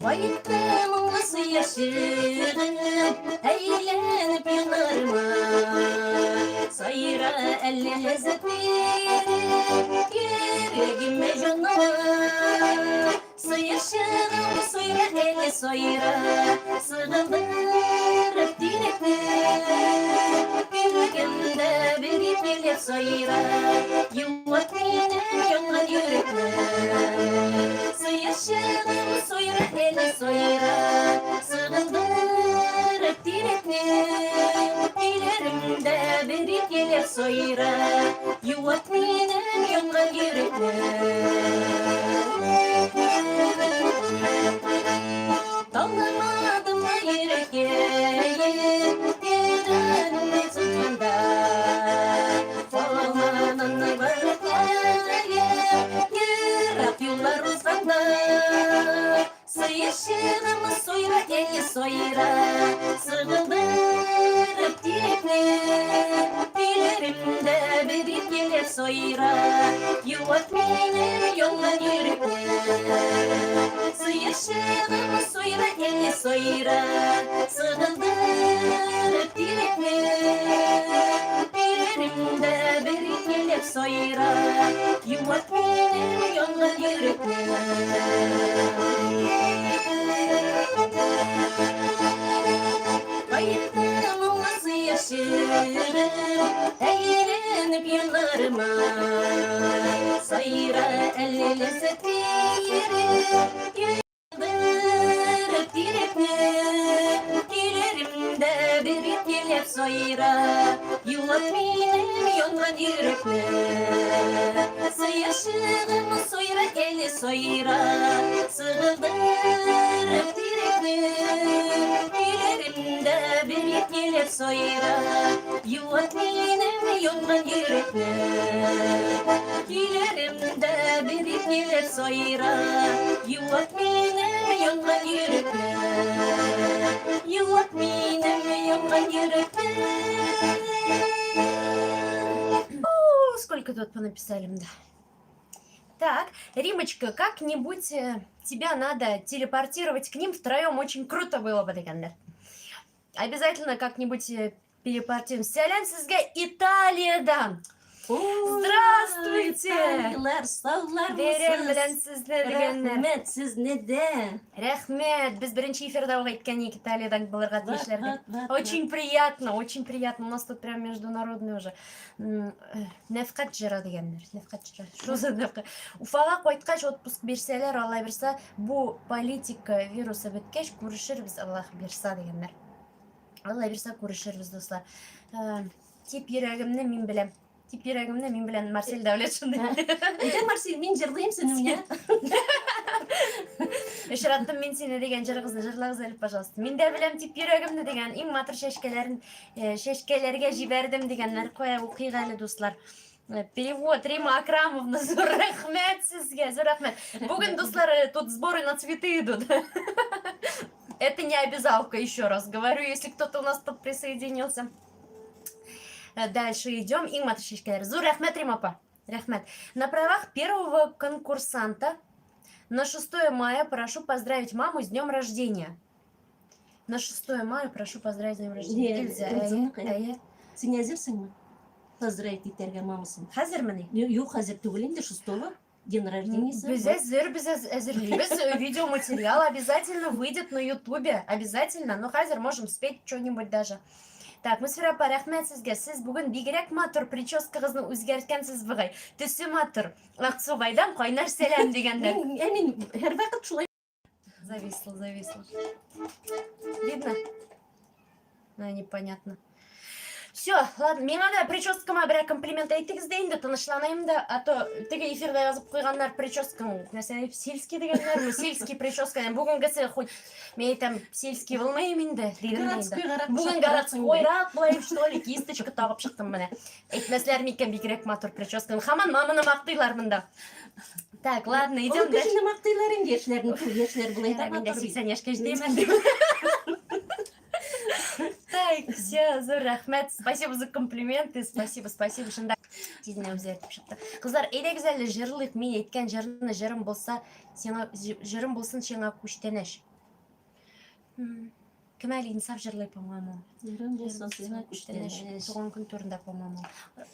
Кайтты моңлы сыерчыгым, әйләнеп янарыма. Сайра әллә ләззәт биреп, йөрәгемә җаныма. Сыерчыгым, сайра әле сайра, сыгылдырып тирәкне. Йөрәгемдә бер ипиләп сайра, юат минем янган йөрәкне. Сыерчыгым, сайра әле сайра, сыгылдырып тирәкне. Өйләремдә бер ипиләп сайра, юат минем янган йөрәкне. Танымадым йөрәккәем, йөрәгемне тотканда. Алманымны бәхетләгән, ерак юллар узганда. Сыерчыгым, сайра әле сайра, сыгылдырып тирәкне. Өйләремдә бер ипиләп сайра, юат минем янган йөрәкне. Сыерчыгым, сайра әле сайра, сыгылдырып тирәкне. Өйләремдә бер ипиләп сайра, юат минем янган йөрәкне. Кайтты моңлы сыерчыгым, әйләнеп яннарыма. Сайра әле ләззәт биреп, Яндырып тирәкне. Өйләремдә бер ипиләп сайра, юат минем янган йөрәкне. Сыерчыгым, сайра әле сайра, сыгылдырып тирәкне. Өйләремдә бер ипиләп сайра, юат минем янган йөрәкне. Өйләремдә бер ипиләп сайра, юат минем янган йөрәкне. Юат минем янган йөрәкне. О, сколько тут понаписали, да. Так, Римочка, как-нибудь тебя надо телепортировать к ним втроем. Очень круто было бы, дигәннәр. Обязательно как-нибудь телепортируем. Сәлам сезгә Италиядән. Здравствуйте! Италиялар, саулармысыз? Бәйрәм белән сезне дигәннәр. Рәхмәт, сезне дә. Рәхмәт. Без беренче эфирда ук әйткән идек Италиядән булырга тиешләр дип. Очень приятно, очень приятно. У нас тут прям международный уже. Нәфкать җыры дигәннәр. Нәфкать җыры. Что за нәфкать? Уфага кайткач отпуск бирсәләр, Алла бирсә, бу политика вирусы беткәч күрешербез, Аллаһ бирсә дигәннәр. Алла бирсә күрешербез, дуслар. Тип йөрәгемне мин беләм. Тип йөрәгемне мин белән Марсель Дәүләтшин. Әйдә, Марсель, мин җырлыйм синең менә. Очраттым мин сине дигән җырыгызны җырлагыз әле, пожалуйста. Мин дә беләм тип йөрәгемне дигән иң матур чәчкәләрен чәчкәләргә җибәрдем дигәннәр. Кая укыйк әле, дуслар. Перевод Рима Акрамовна, зур рәхмәт сезгә, зур рәхмәт. Бүген, дуслар, тут сборы на цветы идут. Это не обязалка, еще раз говорю, если кто-то у нас тут присоединился. Дальше идем. Иң матур чәчкәләр. Зур рәхмәт, Рима апа. Рәхмәт. На правах первого конкурсанта на 6 мая прошу поздравить маму с днем рождения. На 6 мая прошу поздравить с днем рождения. Не, Нельзя. Эльза, Әйе, әйе. Син әзерсеңме? Поздравить итәргә мамасын. Хәзермени? Юк, хәзер түгел инде, 6-го день рождения. Без әзер, без әзерлибез. Видеоматериал обязательно выйдет на Ютубе. Обязательно. Но хәзер можем спеть что-нибудь даже. Так, Мөсфирә апа, рәхмәт сезгә. Сез бүген бигрәк матур прическагызны үзгәрткәнсез бугай. Төсе матур. Аксубайдан кайнар сәлам дигәннәр. Мин, ә мин һәрвакыт шулай. Зависло, зависло. Видно? Ну, непонятно. Все, ладно, миңа да прическама берәр комплимент әйтегез дә инде, тынычланыйм да, а то теге эфирда язып куйганнар прическаң, нәрсә дип, сельский дигәннәрме, сельский прическа, бүгенгесе хоть, мин әйтәм, сельский булмыйм инде, дидем дә инде. Городскойгарак Бүген городскойрак булаем, что ли, кисточка тагып чыктым менә. Әйтмәсләр микән бигрәк матур прическаны. Һаман маманы мактыйлар монда. Так, ладно, идем Олы дальше. кешене мактыйлар инде яшьләрне, яшьләр болай да Мин дә матур бит. 80 яшькә җитәм инде. Так, все, зур рәхмәт. Спасибо за комплименты, спасибо, спасибо. Шунда тизенә үзгәртеп чыкты. Кызлар, әйдәгез әле җырлыйк. Мин әйткән җырны җырым булса, сиңа җырым булсын сиңа күчтәнәч. Кем әле Инсаф җырлый, по-моему. Җырым булсын сиңа күчтәнәч. Туган көн турында, по-моему.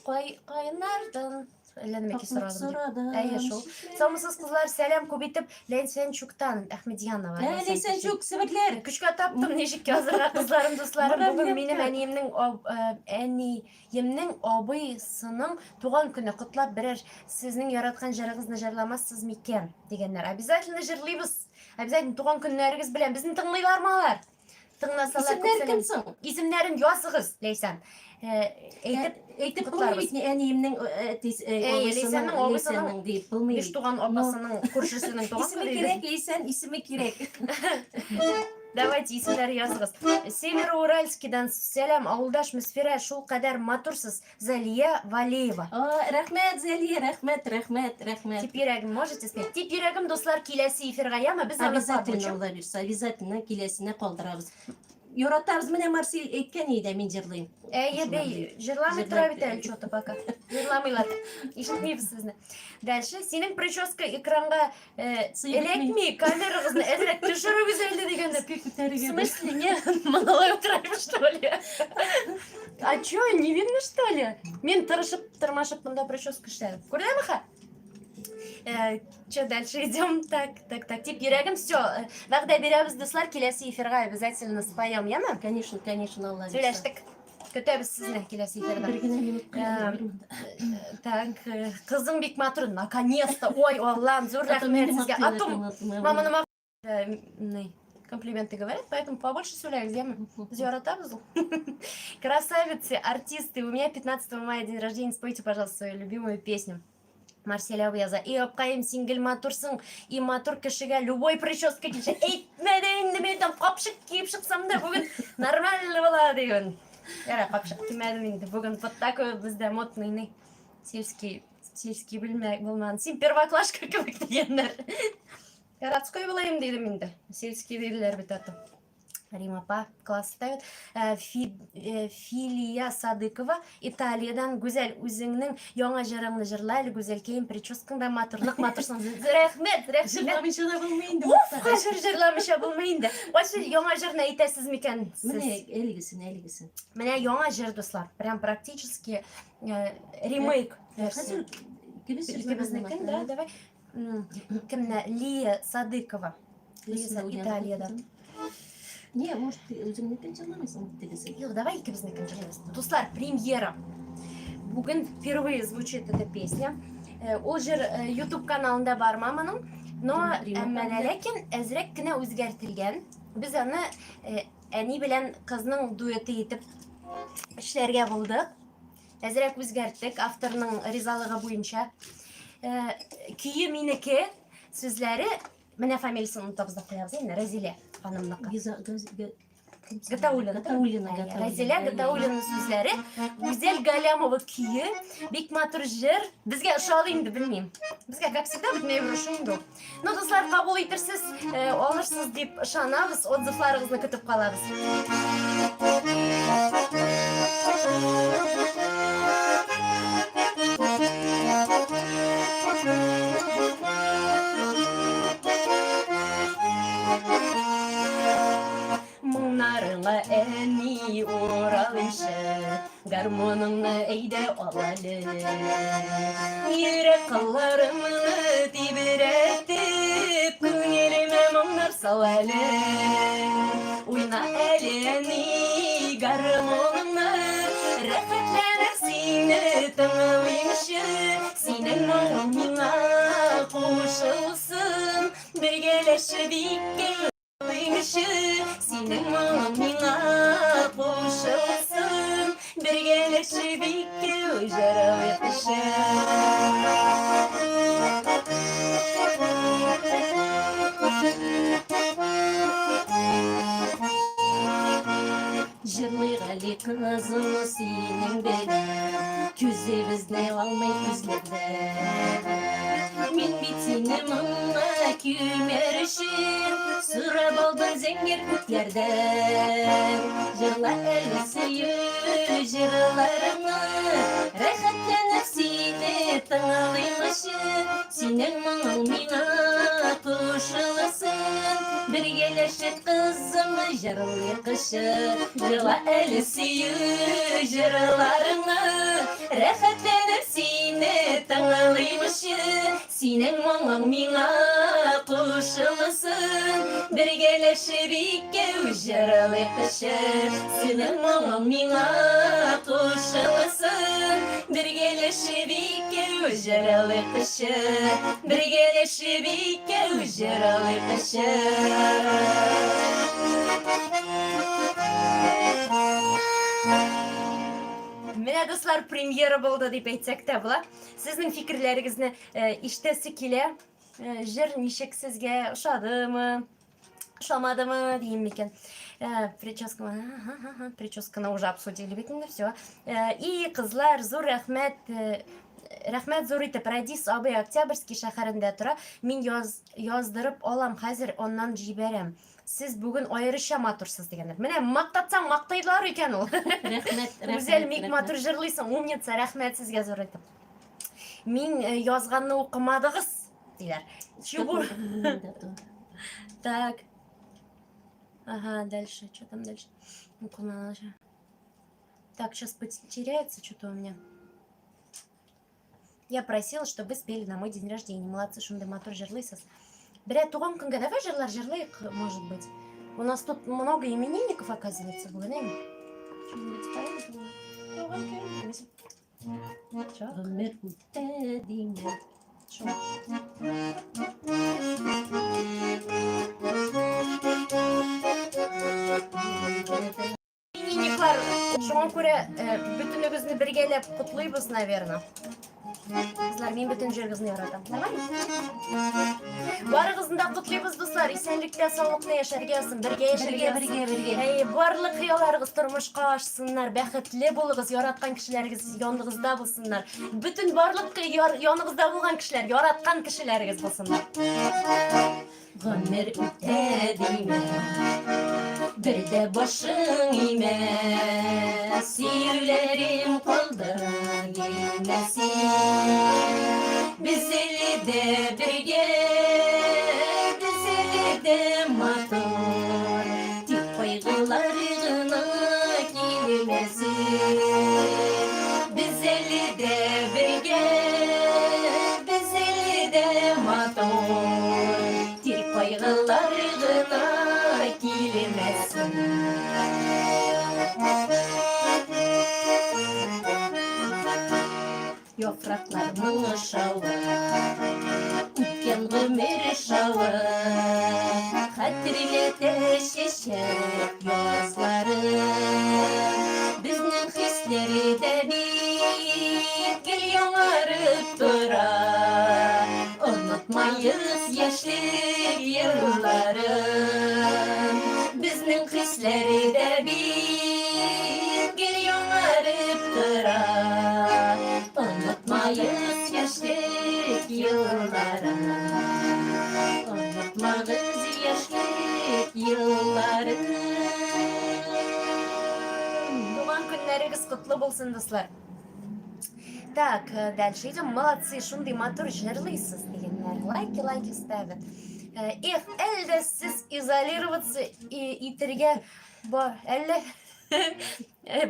Кай кайнардан әллә нәмә Сорадым. сорадым. Әйе, шул. Саумысыз, кызлар, сәлам күп итеп Ләйсәнчуктан Әхмедьянова. Ә, Ләйсәнчук, себерләр. Көчкә таптым, ничек язырга, кызларым, дусларым. Муравьевка. Бүген минем әниемнең әниемнең абыйсының туган көне. Котлап берәр сезнең яраткан җырыгызны җырламассыз микән дигәннәр. Обязательно җырлыйбыз. Обязательно туган көннәрегез белән. Безне тыңлыйлармы алар? Тыңласалар, күп Исемнәр кем сәлам. соң? Исемнәрен языгыз, Ләйсән. Әйтеп Әйтеп котларбыз. булмый бит, әниемнең әтисе, Әй, Ләйсәннең абыйсының Ләйсәннең дип булмый биш бит. туган апасының күршесенең туган Исеме көне иде. кирәк, Ләйсән, исеме кирәк. Давайте исемнәр языгыз. Североуральскийдан сәлам, авылдаш Мөсфирә, шул кадәр матурсыз. Залия Валеева. А, рәхмәт, Зәлия, рәхмәт, рәхмәт, рәхмәт. Тип йөрәгем, можете спеть. Тип йөрәгем, дуслар, киләсе эфирга яме, без аны Обязательно, получим. Алла бирса, обязательно киләсенә калдырабыз. Яратабыз, менә Марсель әйткән иде, мин җырлыйм. Әйе, бей, җырламый тора бит әле что-то пока. Җырламыйлар. Ишетмибез сезне. Дальше, синең прическа экранга эләкми, камерагызны әзрәк төшерегез әле дигәндә. Өскә В күтәрергә. смысле, не? Малай утырайм, что ли? А чё, не видно, что ли? Мин тырышып, тырмашып монда прическа эшләдем. Күрдеңме, ха? Чё, дальше идем? Так, так, так. Тип йөрәгем, все. Вәгъдә бирәбез, дуслар, киләсе эфирга обязательно споем, яме? Конечно, конечно, Алла бирса. Сөйләштек. Көтәбез сезне киләсе эфирда. Бер генә минут калды. Так, кызың бик матур, наконец-то. Ой, Аллам, зур рәхмәт сезгә. А то маманы комплименты говорят, поэтому побольше сөйләгез, яме? Без яратабыз ул. Красавицы, артисты, у меня 15 мая день рождения, спойте, пожалуйста, свою любимую песню. Марсель абый яза. И апкаем, син гел матурсың, и матур кешегә любой прическа килешә. Әйтмә дә инде, мин там капчык киеп чыксам да бүген нормально була диген. Яра, капчык кимәдем инде. Бүген вот такой бездә модный ни. Сельский, сельский белмә булмаган. Син первоклашка кебек дигәннәр. Городской булайым дидем инде. Сельский диделәр бит аты. Рима апа класс ставит. Филия Садыкова Италиядан. Гүзәл, үзеңнең яңа җырыңны җырла әле, Гүзәлкәем, прическаң да матур, нык матурсың. Рәхмәт, рәхмәт. Җырламыйча да булмый инде. Уф, хәзер җырламыйча булмый инде. Кайсы яңа җырны әйтәсез микән сез? Менә әлегесен, әлегесен. Менә яңа җыр, дуслар. Прям практически ремейк версия. Хәзер икебез Икебезнекен, да, давай. Кемне? Лия Садыкова. Лиза Италиядан. Не, может, үзеңнекен җырламыйсың тегесе. Юк, давай икебезнекен җырлыйбыз. Дуслар, премьера. Бүген впервые звучит эта песня. Ул җыр YouTube каналында бар маманың, но Рима әмма ләкин әзрәк кенә үзгәртелгән. Без аны әни белән кызның дуэты итеп эшләргә булдык. Әзрәк үзгәрттек авторның ризалыгы буенча. Көе минеке, сүзләре менә фамилиясын онытабыз да куябыз инде, Разилә ханымныкы. Гиза- Газ- Га- Гатауллина. Гатауллина, Әйе, Гатауллина. Разилә Гатауллина сүзләре, Гүзәл Галямова көе, бик матур җыр. Безгә ошады инде, белмим. Безгә, как всегда, бөтенләй бер ошый инде ул. Ну, дуслар, кабул итерсез, алырсыз дип ышанабыз, отзывларыгызны көтеп калабыз. Моңнарыңа әни уралыйшы, гармоныңны әйдә ал әле. Йөрәк кылларымны тибрәтеп, күңелемә моңнар сал әле. Уйна әле, әни, гармоныңны. тыңлыймчы, синең моңың миңа кушылсын. Бергәләшеп икәү тыңлыймчы, синең моңың миңа кушылсын. Бергәләшеп икәү җырлыйкчы. Җырлыйк әле, кызым, синең белән, Күзебезне алмый күзләрдән. Мин бит сине моңа күмәр өчен Сорап алдым зәңгәр күкләрдән. Җырла әле сөю җырларыңны, Рәхәтләнеп сине тыңлыймчы. Синең моңың миңа кушылсын, Бергәләшеп, кызым, җырлыйкчы. Җырла әле сөю җырларыңны, Рәхәтләнеп сине тыңлыймчы. Синең моңың миңа кушылсын, Бергәләшеп икәү җырлыйкчы. Синең моңың миңа кушылсын, Бергәләшеп икәү җырлыйкчы. Бергәләшеп икәү җырлыйкчы. Менә, дуслар, премьера булды дип әйтсәк тә була. Сезнең фикерләрегезне ишетәсе килә. Җыр ничек сезгә ошадымы? Ошамадымы дим микән? Прическа, прическаны уже обсудили бит инде, все. И кызлар, зур рәхмәт, рәхмәт зур итеп. Радис абый Октябрьский шәһәрендә тора. Мин яз, яздырып алам, хәзер аннан җибәрәм. Сез бүген аеруча матурсыз дигәннәр. Менә мактатсаң мактыйлар икән ул. Рәхмәт, рәхмәт. Гүзәл, бик рәхмәт. матур җырлыйсың, умница, рәхмәт сезгә зур итеп. Мин язганны укымадыгыз, диләр. Чего? Так. Ага, дальше. Что там дальше? Укымадыгыз. Так, сейчас потеряется что-то у меня. Я просила, чтобы вы спели на мой день рождения. Молодцы, шундый матур җырлыйсыз. Берәр туган көнгә давай җырлар җырлыйк, может быть. У нас тут много именинников, оказывается, бүген, әйме? Что-нибудь споем? Туган көн. Чак. Гомер үтә димә. Шул. Именинниклар, шуңа күрә бөтенегезне бергәләп котлыйбыз, наверное. Кызлар, мин бөтен җырыгызны яратам. Нормально? Барыгызны да котлыйбыз, дуслар. Исәнлектә, саулыкта яшәргә язсын, бергә яшәргә Бергә, бергә, язсын. бергә. Әй, барлык хыялларыгыз тормышка ашсыннар, бәхетле булыгыз, яраткан кешеләрегез яныгызда булсыннар. Бөтен барлык яныгызда булган кешеләр, яраткан кешеләрегез булсыннар. Гомер үтә димә, бер дә башың имә, сөюләрем калды гелмәсен. Без әле дә бергә, без әле дә матур, тик кайгылар гына килмәсен. Без әле дә бергә, без әле дә матур, тик кайгылар гына килмәсен. Яфракларның шавы, үткән гомер шавы, хәтерләтә чәчәк язлары. Безнең хисләр дә бит гел яңарып тора. Онытмаек яшьлек елларын. Безнең хисләр дә бит гел яңарып тора. Онытмаек яшьлек елларын. Онытмагыз яшьлек елларын. Туган көннәрегез котлы булсын, дуслар. Так, дальше идем. Молодцы, шундый матур җырлыйсыз дигәннәр. Лайки, лайки ставят. Эх, әллә сез изолироваться итәргә бар, әллә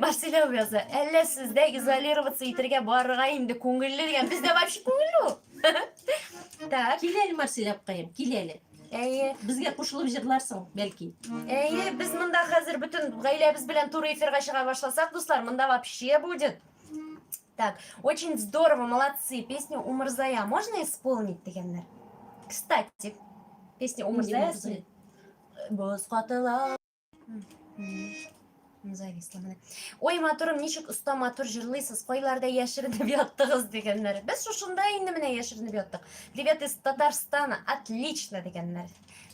Барселена яза. Әллә сездә изолироваться итәргә барырга инде күңелле дигән. Бездә вообще күңелле ул. Так. Кил әле, Марсель апкаем, кил әле. Әйе. Безгә кушылып җырларсың, бәлки. Әйе, без монда хәзер бөтен гаиләбез белән туры эфирга чыга башласак, дуслар, монда вообще будет. Так, очень здорово, молодцы. Песню Умырзая можно исполнить дигәннәр. Кстати, песня Умырзая. Боз катыла. Зависла менә. Ой, матурым, ничек оста матур җырлыйсыз, кайларда яшеренеп яттыгыз дигәннәр. Без шушында инде менә яшеренеп яттык. Привет из Татарстана. Отлично дигәннәр.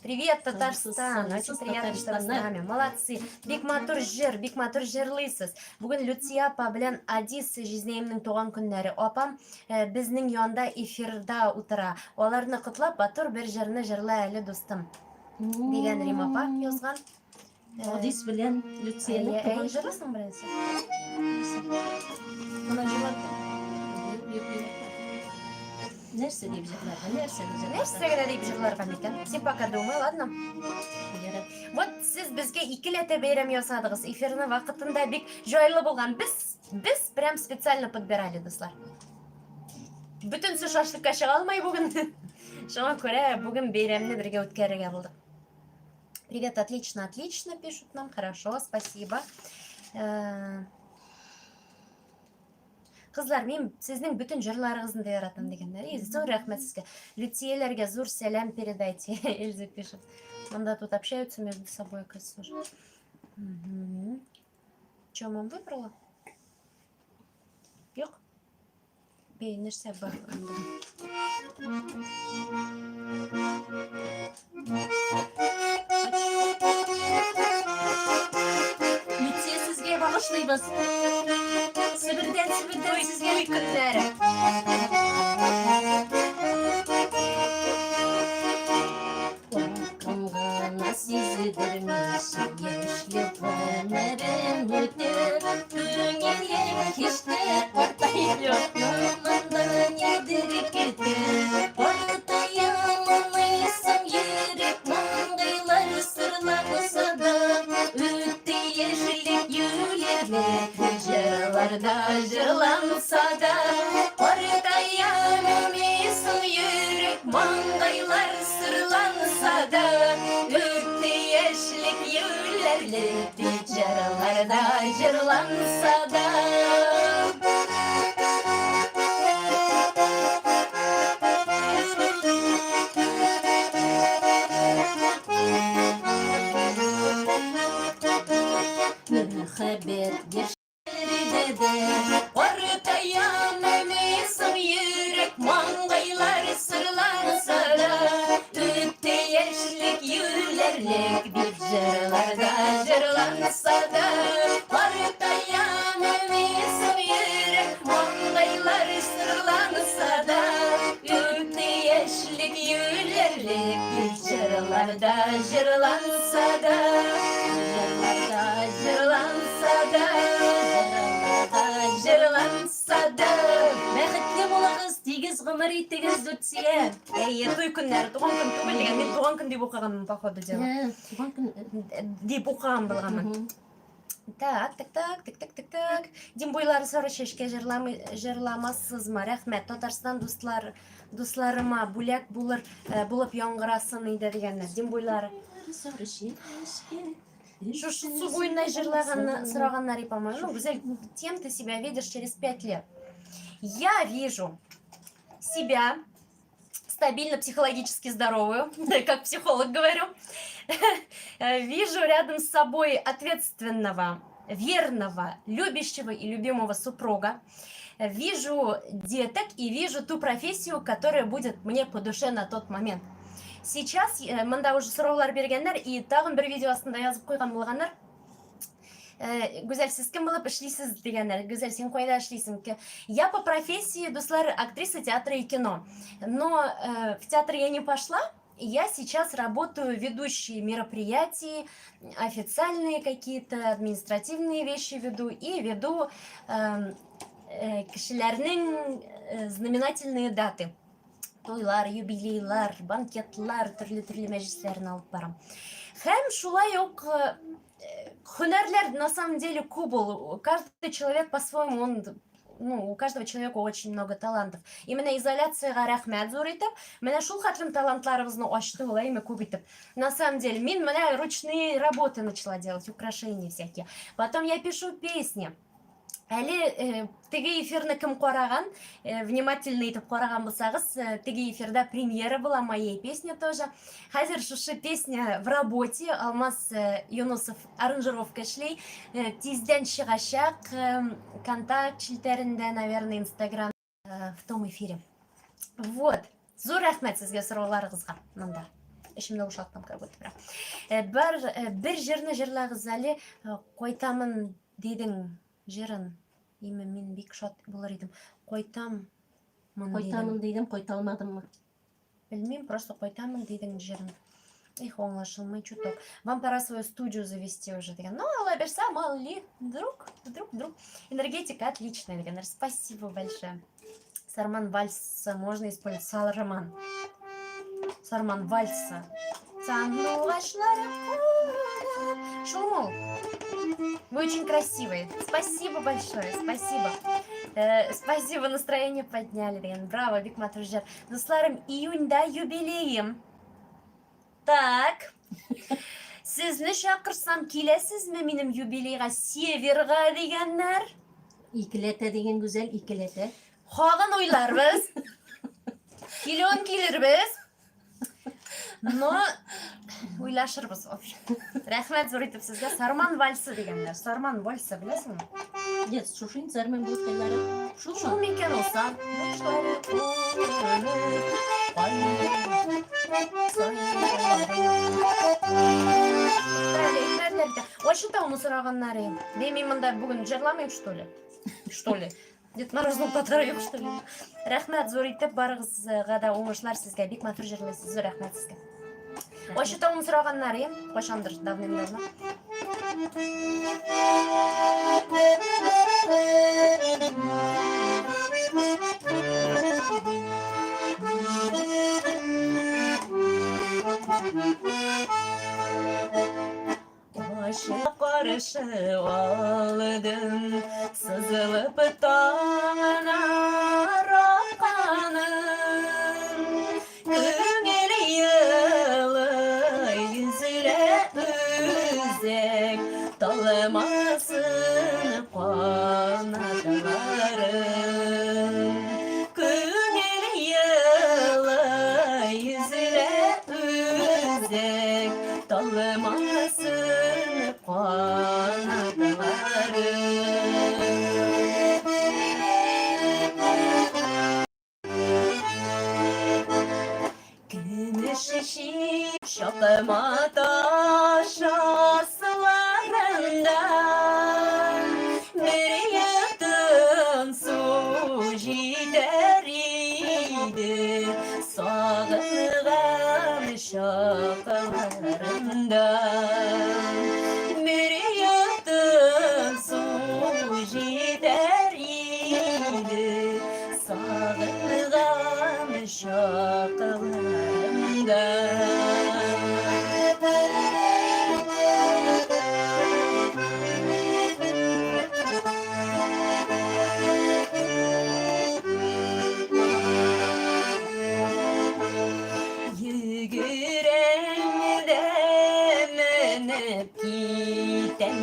Привет, Татарстан. Очень приятно, что вы с нами. Молодцы. Бик матур җыр, бик матур җырлыйсыз. Бүген Люция апа белән Адис җизнәемнең туган көннәре. Апам э, безнең янда эфирда утыра. Аларны котлап, матур бер җырны җырла әле, дустым. Дигән Рим апа язган. Э, Адис белән Люциянең Әй, туган җырласың беренче. Моны җырлатты. Юк, юк, юк. Нәрсә дип җырларга, нәрсә дип җырларга? Нәрсә генә дип җырларга микән? Син пока думай, ладно? Ярар. Вот сез безгә икеләтә бәйрәм ясадыгыз. Эфирны вакытында бик җайлы булган. Без без прям специально подбирали, дуслар. Бөтенесе шашлыкка чыга алмый бүген. Шуңа күрә бүген бәйрәмне бергә үткәрергә булдык. Привет, отлично, отлично, пишут нам. Хорошо, спасибо. Кызлар, мин сезнең бөтен җырларыгызны да яратам дигәннәр. И, зур рәхмәт сезгә. Люцияләргә зур сәлам передайте, Эльза пишет. Монда тут общаются между собой, оказывается, уже. Угу. Че, мам выбрала? Юк. Бей, нәрсә бар анда? Люция сезгә багышлыйбыз. Себердән, Себердән сезгә. Туй көннәре. Кымгына сиздермичә яшьлек гомерем үтеп, Күңелем һич тә картаймый, монда нидер көтеп. Картаямыйсың йөрәк маңгайлар сырланса да, Үтте яшьлек юләрлек җырларда җырланса да. Картаямыйсың йөрәк маңгайлар сырланса да, Үтте яшьлек юләрлек җырларда җырланса да. Мәхәббәт яшьләрдә дә Картаямыйсың йөрәк маңгайлар сырланса да, Үтте яшьлек юләрлек дип җырларда җырланса да. Картаямыйсың йөрәк маңгайлар сырланса да, Үтте яшьлек юләрлек дип җырларда җырланса да. Җырларда җырланса да, җырларда җырланса да. Бәхетле булыгыз, тигез гомер итегез, Люция. Әйе, туй көннәре, туган көн түгел дигән. Мин туган көн дип укыганмын, по ходу дела. Туган көн. Дип укыган булганмын. Так, так, так, так, так, так, так. Дим буйлары сары чәчкә җырламый, җырламассызмы? Рәхмәт. Татарстан дуслар, дусларыма бүләк булыр, булып яңгырасын иде дигәннәр. Дим буйлары. Сары чәчкә. Шушы су буенда җырлаганны сораганнар, и, по-моему. Ну, Гүзәл, кем ты себя видишь через 5 лет? Я вижу себя стабильно психологически здоровую, как психолог говорю. Вижу рядом с собой ответственного, верного, любящего и любимого супруга. Вижу деток и вижу ту профессию, которая будет мне по душе на тот момент. Сейчас монда уже сораулар биргәннәр и тагын бер видео астында язып куйган булганнар. Гүзәл, сез кем булып эшлисез дигәннәр. Гүзәл, син кайда эшлисең? Я по профессии, дуслар, актриса театра и кино. Но в театр я не пошла. Я сейчас работаю ведущей мероприятий, официальные какие-то административные вещи веду и веду кешеләрнең знаменательные даты. Туйлар, юбилейлар, банкетлар, төрле-төрле мәҗлесләрне алып барам. Һәм шулай ук һөнәрләр на самом деле күп ул. Каждый человек по-своему, он, ну, у каждого человека очень много талантов. И менә изоляциягә рәхмәт зур итеп, менә шул хәтлем талантларыбызны ачты ул, әйме, күп итеп. На самом деле, мин менә ручные работы начала делать, украшения всякие. Потом я пишу песни. Әле теге эфирны кем караган, внимательно итеп караган булсагыз, теге эфирда премьера была моей песни тоже. Хәзер шушы песня в работе, Алмаз Юнусов аранжировка эшли, тиздән чыгачак, контакт челтәрендә, наверное, Инстаграм в том эфире. Вот. Зур рәхмәт сезгә сорауларыгызга монда. Эчемне бушаттым как будто прям. Бар бер җырны җырлагыз әле, кайтамын дидең җырын. Име мин бик шат булыр идем. Кайтам Кайтамын дидем, кайта алмадыммы? Белмим, просто кайтамын дидең җырын. Их, аңлашылмый чуток. Вам пора свою студию завести уже. Дигән. Ну, Алла бирсә, мало ли, вдруг, вдруг, вдруг. Энергетика отличная, дигәннәр. Спасибо большое. Сарман вальса можно использовать. Сарман. Сарман вальса. Сандугачлары Шумул. Вы очень красивые. Спасибо большое, спасибо. Спасибо, настроение подняли. Дигән. Браво, бик матур җыр. Дусларым, июньдә юбилеем. Так. Сезне чакырсам, киләсезме минем юбилейга Северга дигәннәр? Икеләтә дигән гүзәл, икеләтә. Хагын уйларбыз. Килүен килербез. Но уйлашырбыз, в общем. Рәхмәт зур итеп сезгә. Сарман вальсы дигәннәр. Сарман вальсы беләсеңме? Нет, шушын сарман булкайлары. Шул Шул микән ул Вообще тауны сораганнар инде. Мин монда бүген җырламыйм, что ли? Что ли? Дед Морозның татары юк, что ли? Рәхмәт зур итеп барыгызга да уңышлар сезгә. Бик матур җырлыйсыз. Зур рәхмәт сезгә. Вообще тауны сораганнар инде. Кайчандыр давным-давно. Башы каршы алдым, сызылып таңнар атканын. Күңел елый, өзелә үзәк, талмасын канатларым. Күңел елый, өзелә үзәк, Талмасын канатларым. Көмеш чишеп чакма таш асларында бер йотым су җитәр иде сагынган чакларында. Бер йотым су җитәр иде сагынган чакларымда. Йөгерәм дә менеп китәм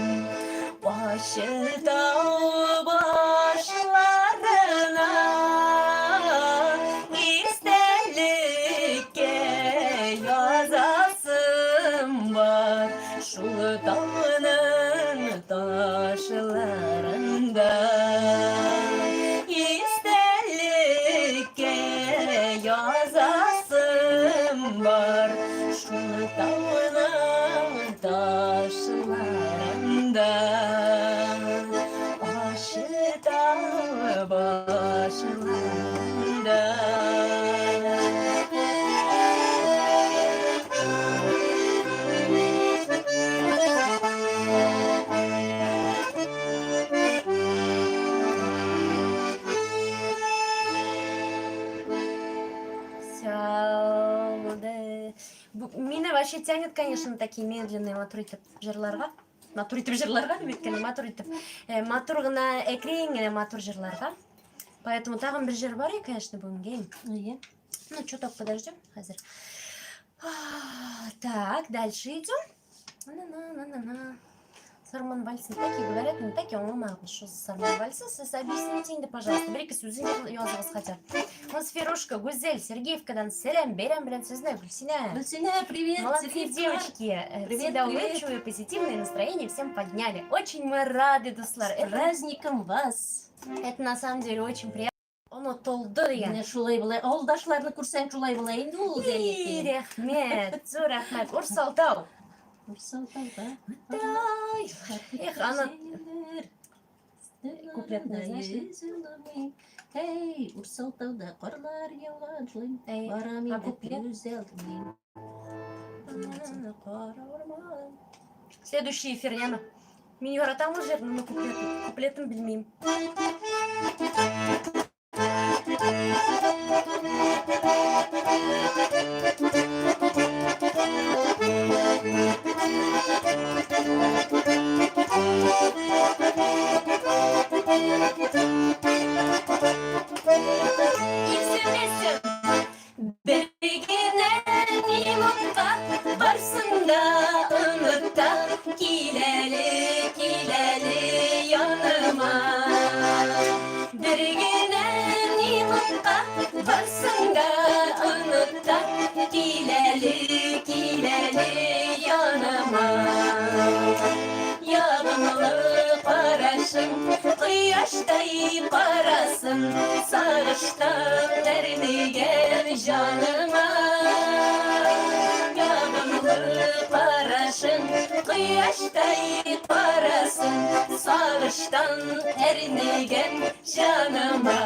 Ачы тау башларына. Истәлеккә язасым бар Шул тауның ташларында. Истәлеккә язасым бар Шул тауның ташларында. Ачы тау башларында. Сәүдә. Мине вообще тянет, конечно, на такие медленные матур итеп җырларга. Матур итеп җырларга дип әйткән, матур итеп. Матур гына, әкрен генә матур җырларга. Поэтому тагын бер җыр бар, конечно, бүгенгә. Әйе. Ну, чуток подождем, хәзер. Так, дальше идем. На-на-на-на-на. Сарман вальсы так и говорят, но так и аңламадым, что за сарман вальсы. Сез объясните инде, пожалуйста. Бер-ике сүзен языгыз хотя. Мосферушка, Гүзәл, Сергеевкадан сәлам, бәйрәм белән сезне, Гөлсинә. Гөлсинә, привет, Молодцы, Сергеевка. девочки. Привет, Всегда привет. улыбчивые, позитивное настроение всем подняли. Очень мы рады, дуслар. С праздником вас! Это на самом деле очень приятно. Онытылды дигән. Менә шулай була. Авылдашларны күрсәң шулай була инде ул И, дәләкәй. рәхмәт, зур рәхмәт. Урсалтау. Урсалтауда. Ай, эх, аны куплетны знаешь, знаешь? Эй, Урсалтауда карлар яуган шулай. Эй, Барам а инде куплет? күз алдымнан. Кара урман. Следующий эфир, Яна. Мин яратам ул җырны, но куплетын белмим. И все вместе. Бер генә минутка барсын да оныт та, кил әле, кил әле яныма. Бер генә минутка барсын да оныт та, кил әле, кил әле яныма. Ягымлы карашың, кояштай карасын, сагыштан әрнегән җаныма. Ягымлы карашың, кояштай карасын, сагыштан әрнегән җаныма.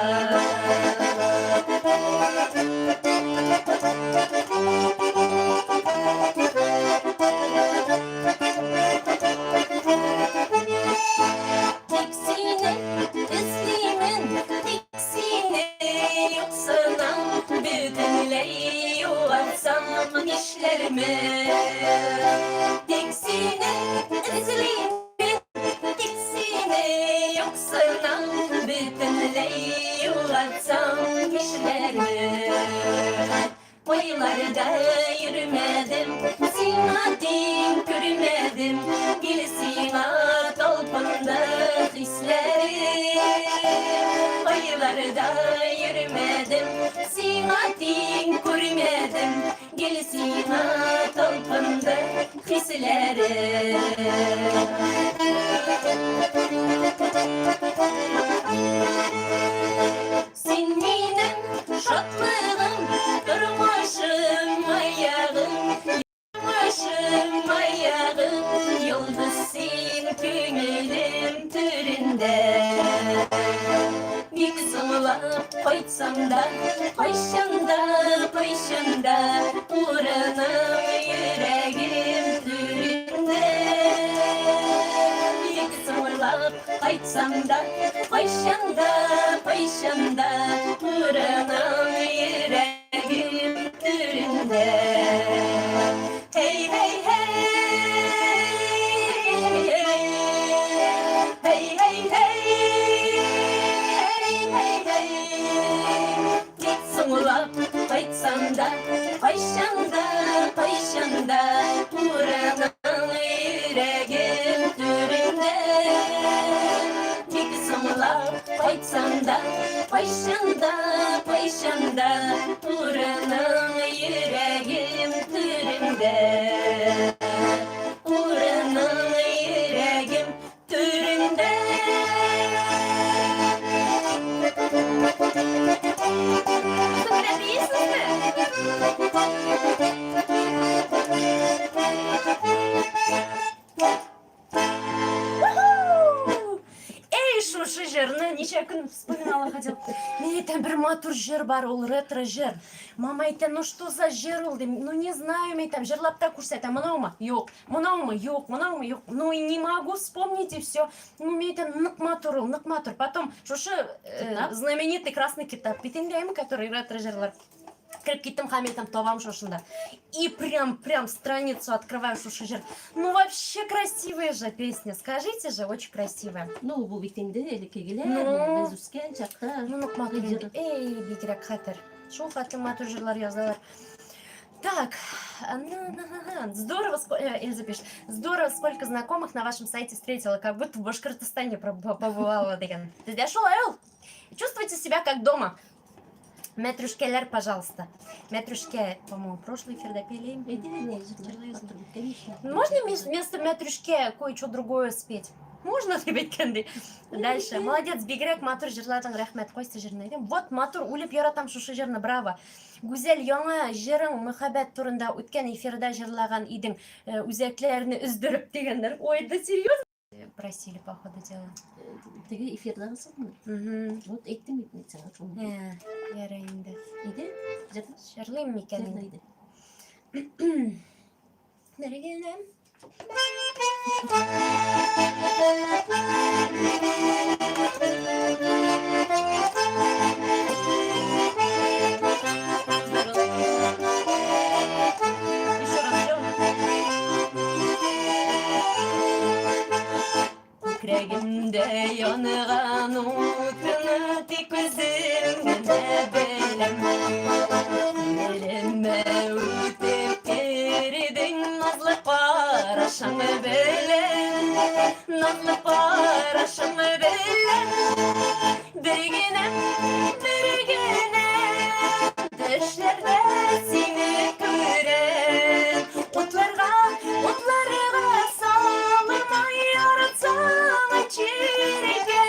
Тик сине эзлимен, тик сине юксынам, бөтенләй югалтсам нишләрмен? Тик сине эзлимен, тик сине юксынам, бөтенләй югалтсам нишләрмен? Кайларда йөрмәдем, сиңа тиң күрмәдем, гел сиңа талпынды хисләрем. Кайларда йөрмәдем, сиңа тиң күрмәдем, гел сиңа талпынды хисләрем. Син минем шатлыгым, тормышым маягым, тормышым маягым, йолдыз син күңелем түрендә. Бик соңлап кайтсам да, кайчан да, кайчан да, урыным йөрәгем түрендә. Бик соңлап кайтсам да, кайчан да, кайчан да, урыным йөрәгем түрендә. Hey, hey, hey, hey, hey, hey, hey, hey, hey. Бик соңлап кайтсам да, кайчан да, кайчан да, урыным йөрәгем түрендә. Бик соңлап кайтсам да, кайчан да, кайчан да, урыным йөрәгем түрендә. Урыным йөрәгем түрендә. Менә бийсезме? Уху! Эй, шушы җырны ничә көн вспоминала хотел. Мин әйтәм, бер матур җыр бар, ул ретро җыр. Мама әйтә, ну что за җыр ул дим. Ну не знаю, мин әйтәм, җырлап та күрсәтәм. Монаумы? Юк. Монаумы? Юк. Монаумы? Юк. Ну и не могу вспомнить и все. Ну мин әйтәм, нык матур ул, нык матур. Потом шушы Китап? Знаменитый красный китап бит инде, который ретро җырлар. Кереп киттем һәм әйтәм, табам шушында. И прям, прям страницу открываю шушы җыр. Ну вообще красивая же песня, скажите же, очень красивая. Ну, бу бит инде элеккегеләр, Ну. без үскән чакта. Ну, нык матур Җыр. инде. Эй, бигрәк хәтер. Шул хәтле матур җырлар язалар. Так, здорово, Эльза пишет, здорово, сколько знакомых на вашем сайте встретила, как будто в Башкортостане побывала дигән. Сездә шулай ул. Чувствуйте себя как дома. Мәтрүшкәләр, пожалуйста. Мәтрүшкә, по-моему, прошлый эфирда пели. Конечно. Можно вместо мәтрүшкә кое-что другое спеть? Можно, ребятки? Дальше. Молодец, бигрәк матур җырладың, рәхмәт. Кайсы җырны әйтәм? Вот матур, үлеп яратам шушы җырны, браво. Гүзәл, яңа җырың мәхәббәт турында үткән эфирда җырлаган идең, үзәкләрне өздереп дигәннәр. Ой, да серьезно? Просили, по ходу дела. Теге эфирдагысыңмы? Мгм. Вот әйттем бит мин сиңа шуны. Ярый инде. Әйдә, җырла. Җырлыйм микән Җырла инде? әйдә. Нәргенәм. Здорово. Еще раз сделаем. Күкрәгемдә янган утны тик үзем генә беләм. Күңелемә үтеп кердең назлы карашың белән, назлы карашың белән. Бер генә, бер генә төшләрдә сине күрәм. Утларга, утларга салма яратсаң чиргә.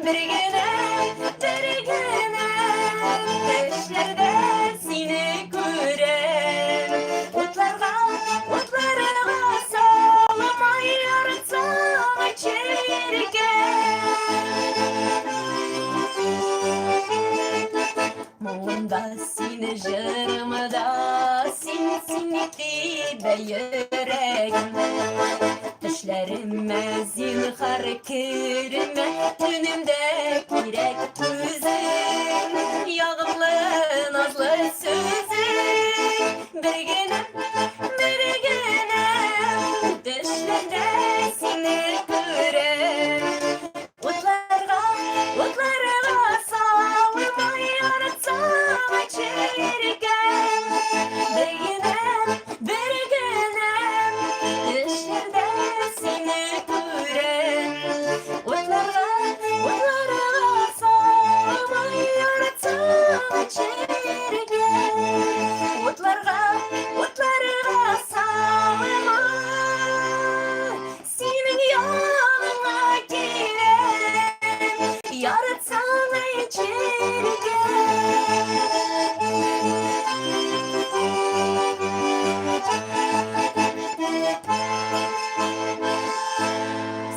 Бер генә, бер генә төшләрдә сине күрәм. Утларга, утларга салма яратсаң чиргә. Моңымда сине җырымда син сине тибә йөрәгем. Төшләремә зинһар кермә, төнемдә кирәк үзең. Ягымлы назлы сүзең. Бер генә, бер генә төшләрдә сине күрәм. Утларга, утларга салма яратсаң чиргә. Бер генә, бер генә төшләрдә сине күрәм. Утларга, утларга салма яратсаң чиргә. Утларга, утларга салма синең яныңа киләм. Яратсаң чиргә.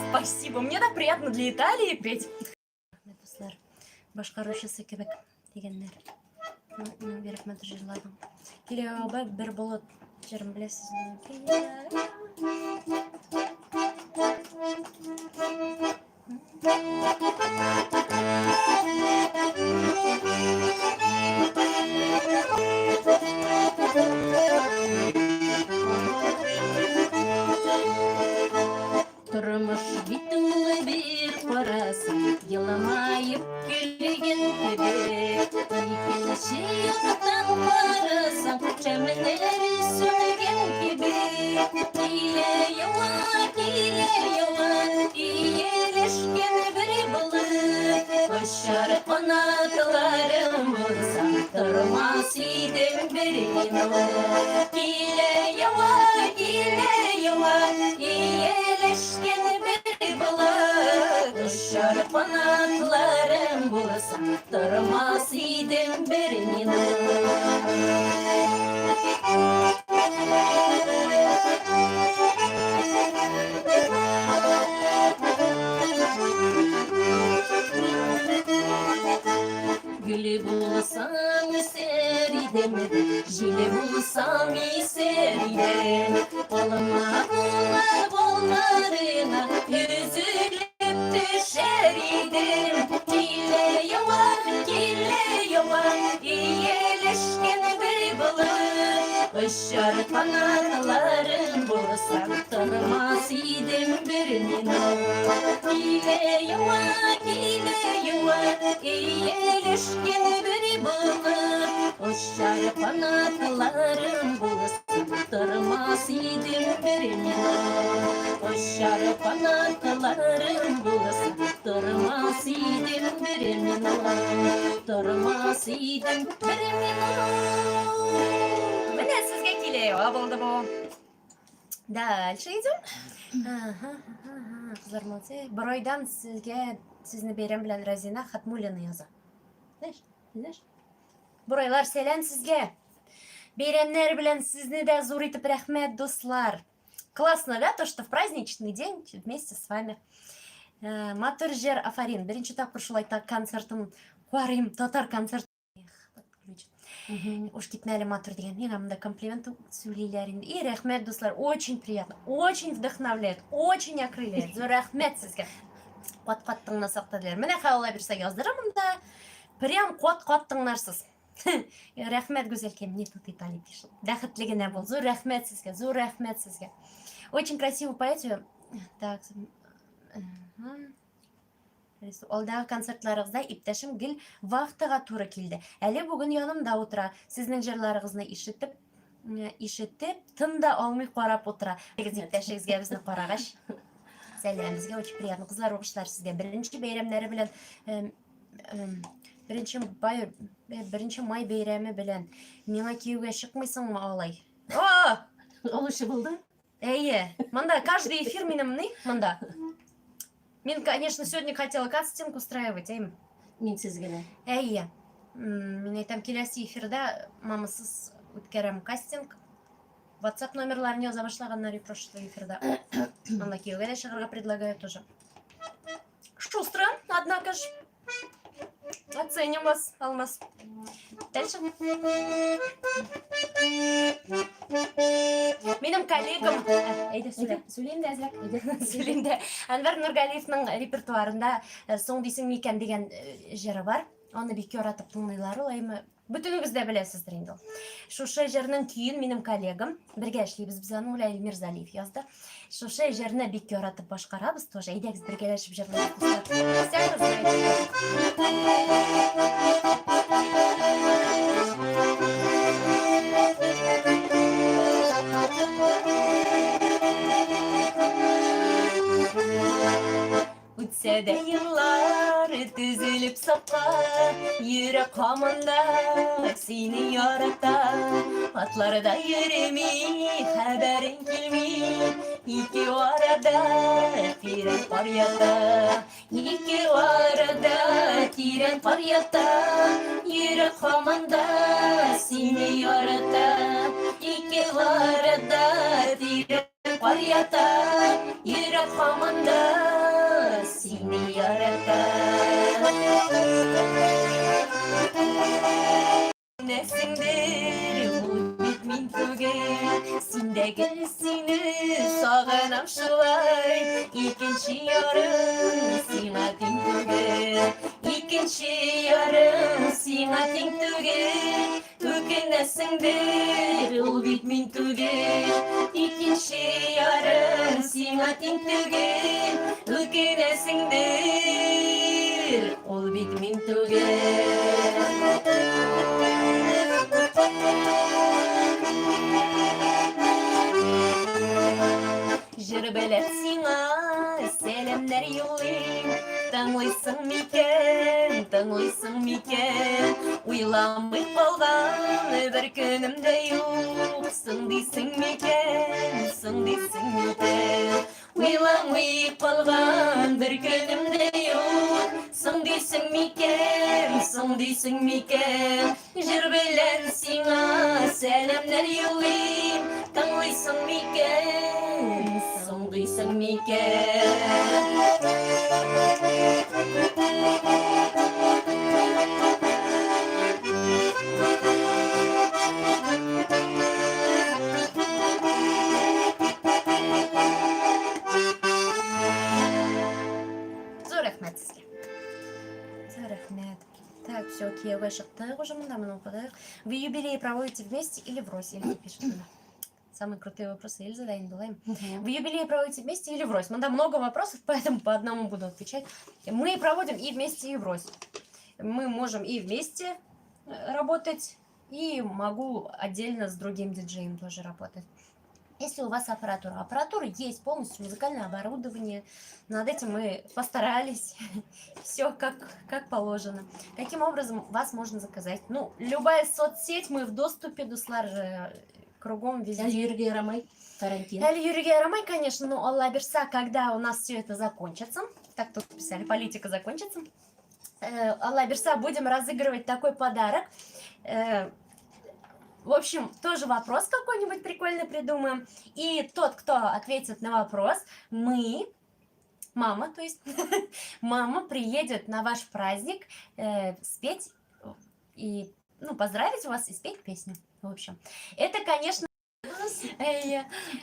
Спасибо, мне так приятно для Италии петь. Дуслар, башкаручысы кебек дигәннәр. Ну, рәхмәт җырладың. Килә абы бер болыт җырын беләсезме? Килә. Тормыш бит ул бер карасаң, елмаеп көлгән кебек. Икенче яктан карасаң, шәмнәре сүнгән кебек. Килә ява, килә ява, ияләшкән бер болыт. Очар канатларым булса, тормас идем бер минут. Килә ява, килә ява, ияләшкән бер болыт. Очар канатларым булса, тормас идем бер минут. Гөле булсам үсәр идем, җиле булсам исәр идем. Алма булып алларына өзелеп төшәр идем. Килә ява, килә ява, ияләшкән бер болыт. Очар канатларым булса, тормас идем бер минут. Килә ява, килә ява, ияләшкән бер болыт. Очар канатларым булса, тормас идем бер минут. Очар канатларым булса, тормас идем бер минут. Тормас идем бер минут. Менә сезгә килә булды бу. Дальше идем. Ага. Кызлар молодцы. Борайдан сезгә сезне бәйрәм белән Разина Хатмуллина яза. Знаешь? Знаешь? Борайлар, сәлам сезгә. Бәйрәмнәр белән сезне дә зур итеп рәхмәт, дуслар. Классно, да, то, что в праздничный день вместе с вами. Матур җыр, афарин. Беренче тапкыр шулай концертын карыйм, татар концерт. Эх, подключит. Уж китмәле матур дигән. Миңа монда комплимент сөйлиләр инде. И рәхмәт, дуслар, очень приятно, очень вдохновляет, очень окрыляет. Зур рәхмәт сезгә. Кат-кат тыңласак та диләр. Менә хәл Алла бирсә яздырам монда. Прям кат-кат тыңларсыз. Рәхмәт, гүзәлкәем, мне тут Италия пишет. Бәхетле генә бул. Зур рәхмәт сезгә, зур рәхмәт сезгә. Очень красивую поэзию. Так. Ага. Алдагы концертларыгызда иптәшем гел вахтага туры килде. Әле бүген янымда утыра. Сезнең җырларыгызны ишетеп, ишетеп, тын да алмый карап утыра. Егез иптәшегезгә безне карагач, сәлам, безгә очень приятно. Кызлар, уңышлар сезгә. Беренче бәйрәмнәре белән беренче май бәйрәме белән миңа кияүгә чыкмыйсыңмы алай? О! Алучы булды. Әйе, монда каждый эфир минем ни, монда. Мин, конечно, сегодня хотела кастинг устраивать, әйме? Минсез генә. Әйе. Мин әйтәм, киләсе эфирда мамасыз үткәрәм кастинг. WhatsApp номерларын яза башлаганнар и прошлый эфирда. Монда кияүгә дә чыгарга предлагаю тоже. Шустро, однако ж. Оценим вас, Алмаз. Дальше. Минем коллегам... Әйдә, сөйлә. Сөйләйм дә әзрәк. Сөйләйм дә. Әнвәр Нургалиевның репертуарында «Соң дисең микән» дигән җыры бар. Аны бик яратып тыңлыйлар ул, әйме. Бөтенегез дә беләсездер инде ул. Шушы җырның көен минем коллегам, бергә эшлибез без аның белән, Эльмир Залиев язды. Шушы җырны бик яратып башкарабыз тоже. Әйдәгез бергәләшеп җырлыйк, дуслар. Исәнмесез. Үтсә дә еллар тезелеп сафка, Йөрәк һаман да сине ярата. Атларда йөрми, хәбәрең килми, Ике арада тирән кар ята. Ике арада тирән кар ята, Йөрәк һаман да сине ярата. Ике арада тирән кар ята, йөрәк һаман да сине ярата. Нәсеңдер, ул бит мин түгел, синдәге сине сагынам шулай. Икенче ярым сиңа тиң түгел, икенче ярым сиңа тиң түгел. Үкенәсеңдер, ул бит мин түгел. Икенче ярым сиңа тиң түгел. Үкенәсеңдер, ул бит мин түгел. Җыр белән сиңа сәламнәр юллыйм. Тыңлыйсың микән, тыңлыйсың микән? Уйламый калган бер көнем дә юк. Соң дисең микән, соң дисең микән? Уйламый калган бер көнем дә юк. Соң дисең микән, соң дисең микән? Җыр белән сиңа сәламнәр юллыйм. Тыңлыйсың микән, соң дисең микән? Зур рәхмәт сезгә. Зур рәхмәт. Так, все, кияүгә чыктык уже монда, моны укыдык. Вы юбилей проводите вместе или врозь? Эльза пишет монда. Самые крутые вопросы Эльза, да, не им. Вы юбилей проводите вместе или врозь? Монда много вопросов, поэтому по одному буду отвечать. Мы проводим и вместе, и врозь. Мы можем и вместе работать. И могу отдельно с другим диджеем тоже работать. Если у вас аппаратура. Аппаратура есть, полностью музыкальное оборудование. Над этим мы постарались. Все как положено. Каким образом вас можно заказать? Ну, любая соцсеть, мы в доступе, дуслар, кругом везде. Әле йөрергә ярамый, карантин. Әле йөрергә ярамый, конечно, но Алла бирсә, когда у нас все это закончится, так тут писали, политика закончится, Алла бирсә, будем разыгрывать такой подарок. В общем, тоже вопрос какой-нибудь прикольный придумаем. И тот, кто ответит на вопрос, мы, мама, то есть, мама приедет на ваш праздник спеть и, ну, поздравить вас и спеть песню. В общем, это, конечно,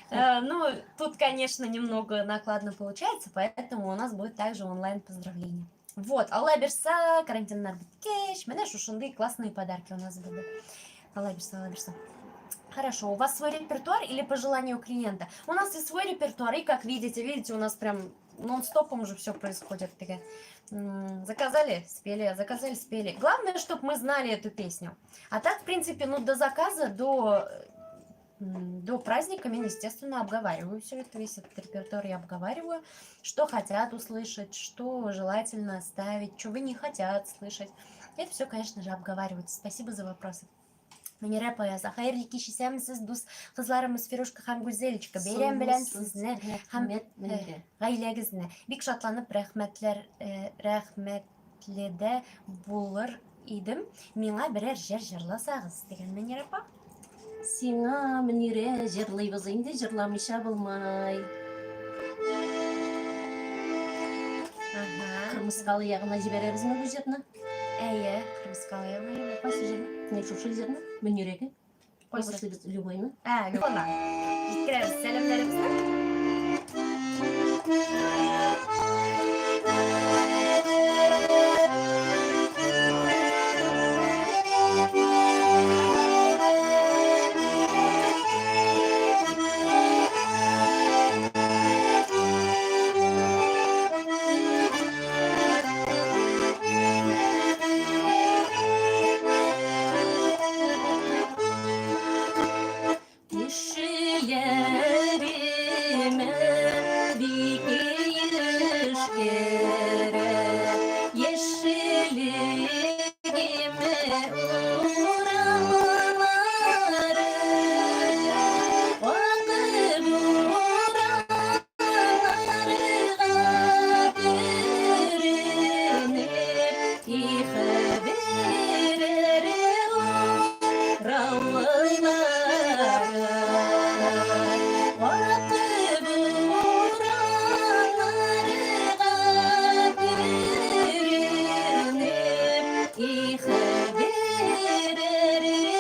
ну, тут, конечно, немного накладно получается, поэтому у нас будет также онлайн поздравление. Вот, Алла бирсә, карантиннар беткәч, менә шушындый классные подарки у нас будут. Алла бирсә, Алла бирсә. Хорошо, у вас свой репертуар или по желанию клиента? У нас и свой репертуар, и, как видите, видите, у нас прям нон-стопом уже все происходит. Такая, заказали, спели, заказали, спели. Главное, чтобы мы знали эту песню. А так, в принципе, ну, до заказа, до праздника я, естественно, обговариваю все это, весь этот репертуар я обговариваю, что хотят услышать, что желательно оставить, чего не хотят слышать. Это все, конечно же, обговаривается. Спасибо за вопросы. Мөнирә апа яза. Хәерле кич, исәнмесез, дус кызларымыз Фирушка һәм Гүзәлечка. Бәйрәм белән сезне һәм Рәхмәт, Мөнирә. гаиләгезне. Бик шатланып рәхмәтләр, рәхмәтле дә булыр идем. Миңа берәр җыр җырласагыз, дигән Мөнирә апа. Сиңа, Мөнирә, җырлыйбыз инде, җырламыйча булмай. Ага. Кырмыскалы ягына җибәрәбезме бу җырны? Әйе, Кырмыскалы ягына. Кайсы җырны? Не, шушы җырны? Мөнирәгә. Кайсы? Башлыйбыз любойны. Ә, любойны. Җиткерәбез сәламнәребезне. Кешеләремә бик еш керә, яшеллегемә урамнары, акып урамнарга төренеп, их бирер урамнары. Акып урамнарга төренеп, их бирер.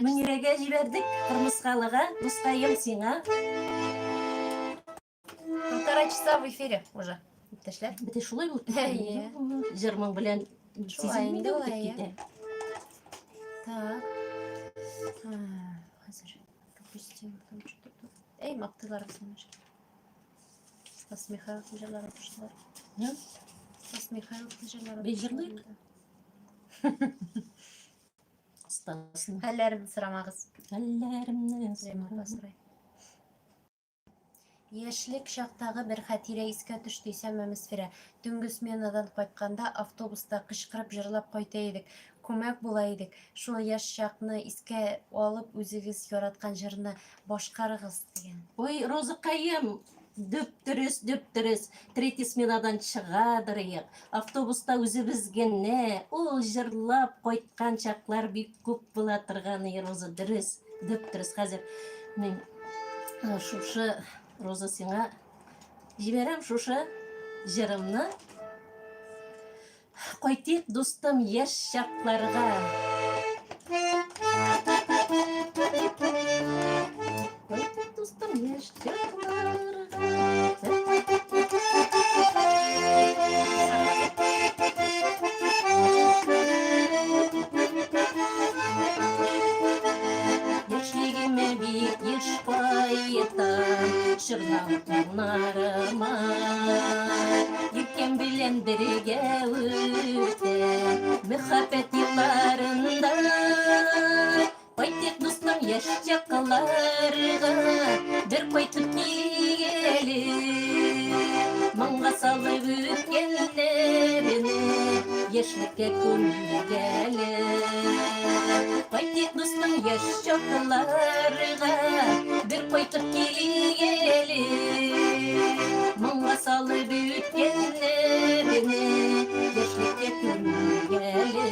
Полтора часа. Мөнирәгә җибәрдек, кырмыскалыга, дускаем сиңа. Полтора часа в эфире уже. Иптәшләр. Бите шулай булып Әйе. китте. Җыр-моң белән Шулай сизелми инде дә ул, үтеп әйе. китә. Так. А, Хәзер пропустим. Там что-то тут. Эй, мактыйлар безне. Стас Михайлов җырлары куштылар. Һы? Стас Михайлов җырлары. Без җырлыйк? Стасны. Хәлләремне сорамагыз. Хәлләремне Рима апа сорама. сорый. Яшьлек чактагы бер хатирә искә төште, исәнме, Мөсфирә. Төнге сменадан кайтканда автобуста кычкырып җырлап кайта идек. Күмәк була идек. Шул яшь чакны искә алып, үзегез яраткан җырны башкарыгыз дигән. Ой, Розыкаем, дөп-дөрес, дөп-дөрес. Третий сменадан чыгадыр идек. Автобуста үзебез генә ул җырлап кайткан чаклар бик күп була торган иде, Роза, дөрес, дөп-дөрес. Хәзер мин шушы Роза сиңа җибәрәм шушы җырымны. Кайтыйк, дустым, яшь чакларга. Кайтыйк, дустым, яшь чакларга. Яшьлегемә бик еш кайтам, Чырнау таңнарыма. Иркәм белән бергә үтә Мәхәббәт елларында. Кайтыйк, дустым, яшь чакларга, Бер кайтып килик әле. Моңга салып үткәннәрне Яшьлеккә күмик әле. Кайтыйк, дустым, яшь чакларга, Бер кайтып килик әле. Моңга салып үткәннәрне Яшьлеккә күмик әле.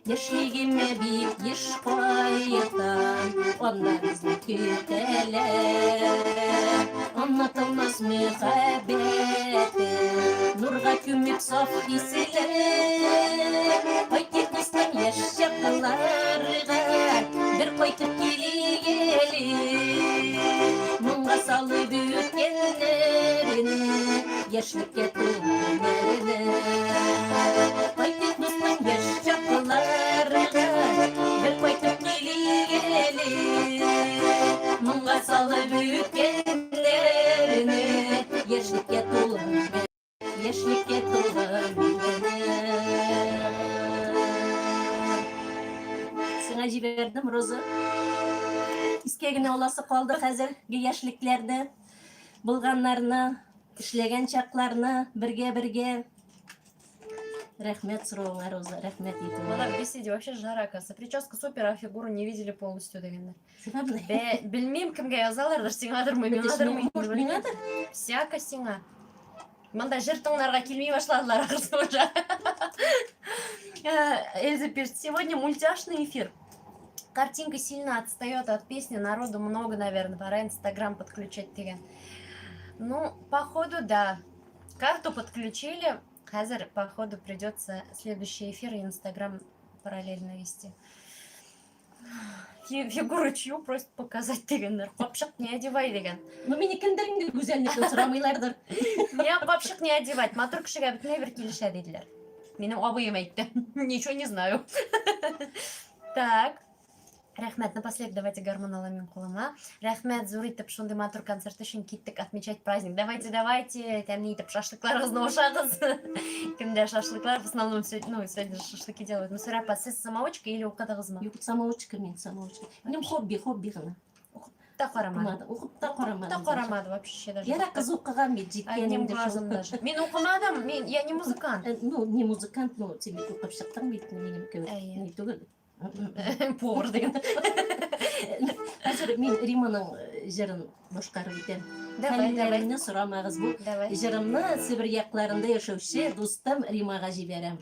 Яшьлегемә бик еш кайтам, Анда безне көтәләр. Онытылмас мәхәббәте, Нурга күмеп саф хисләр. Кайтыйк, дустым, яшь чакларга, Бер кайтып килик әле. Моңга салып үткәннәрне, Яшьлеккә тулган Кайтыйк, дустым, яшь чакларга, Бер кайтып килик әле. Моңга салып үткәннәрне, Яшьлеккә тулган Яшьлеккә тулган Сиңа җибәрдем, Роза. Искә генә аласы калды хәзерге яшьлекләрне, булганнарны, эшләгән чакларны бергә-бергә. Рәхмәт соравыңа, Роза, рәхмәт итү. Была в беседе вообще жара, оказывается. Прическа супер, а фигуру не видели полностью дигәннәр. Сиңа белән. Бе, белмим кемгә язалардыр, сиңадырмы, миңадырмы. Может, миңадыр? Всяко сиңа. Монда җыр тыңларга килми башладылар ахрысы уже. Эльза пишет, сегодня мультяшный эфир. Картинка сильно отстает от песни, народу много, наверное, пора Инстаграм подключать дигән. Ну, походу, да. Карту подключили. Хәзер, походу, придется следующий эфир и Инстаграм параллельно вести. Фигуру чью просит показать дигәннәр. Капчык не одевай дигән. Ну, минекен дә инде гүзәллекне сорамыйлардыр. Миңа капчык не одевать. Матур кешегә бөтенләй бер килешә диделәр. Минем абыем әйтте. Ничего не знаю. Так. Рәхмәт, напоследок давайте гармун алам мин кулыма. Рәхмәт, зур итеп шундый матур концерт өчен киттек отмечать праздник. Давайте, давайте, тәмле итеп шашлыкларыгызны ашагыз. Кемдә шашлыклар, в основном ну, сегодня же шашлыки делают. Мөсфирә апа, сез самоучка или укыдыгызмы? Юк, самоучка мин, самоучка. Минем хобби, хобби гына. Та карамады. Укымады, укып та карамадым. Та карамады вообще даже. Яра кыз укыган бит, җиткән Одним инде шул. глазом даже. Мин укымадым, мин, я не музыкант. Ну, не музыкант, но син бит укып чыктың бит, минем кебек. Әйе. Ни түгел. Повар дигән. Хәзер мин Риманың җырын башкарып итәм. Давай, давай. Хәлләремне сорамагыз. Бу Давай. җырымны Себер якларында яшәүче дустым Римага җибәрәм.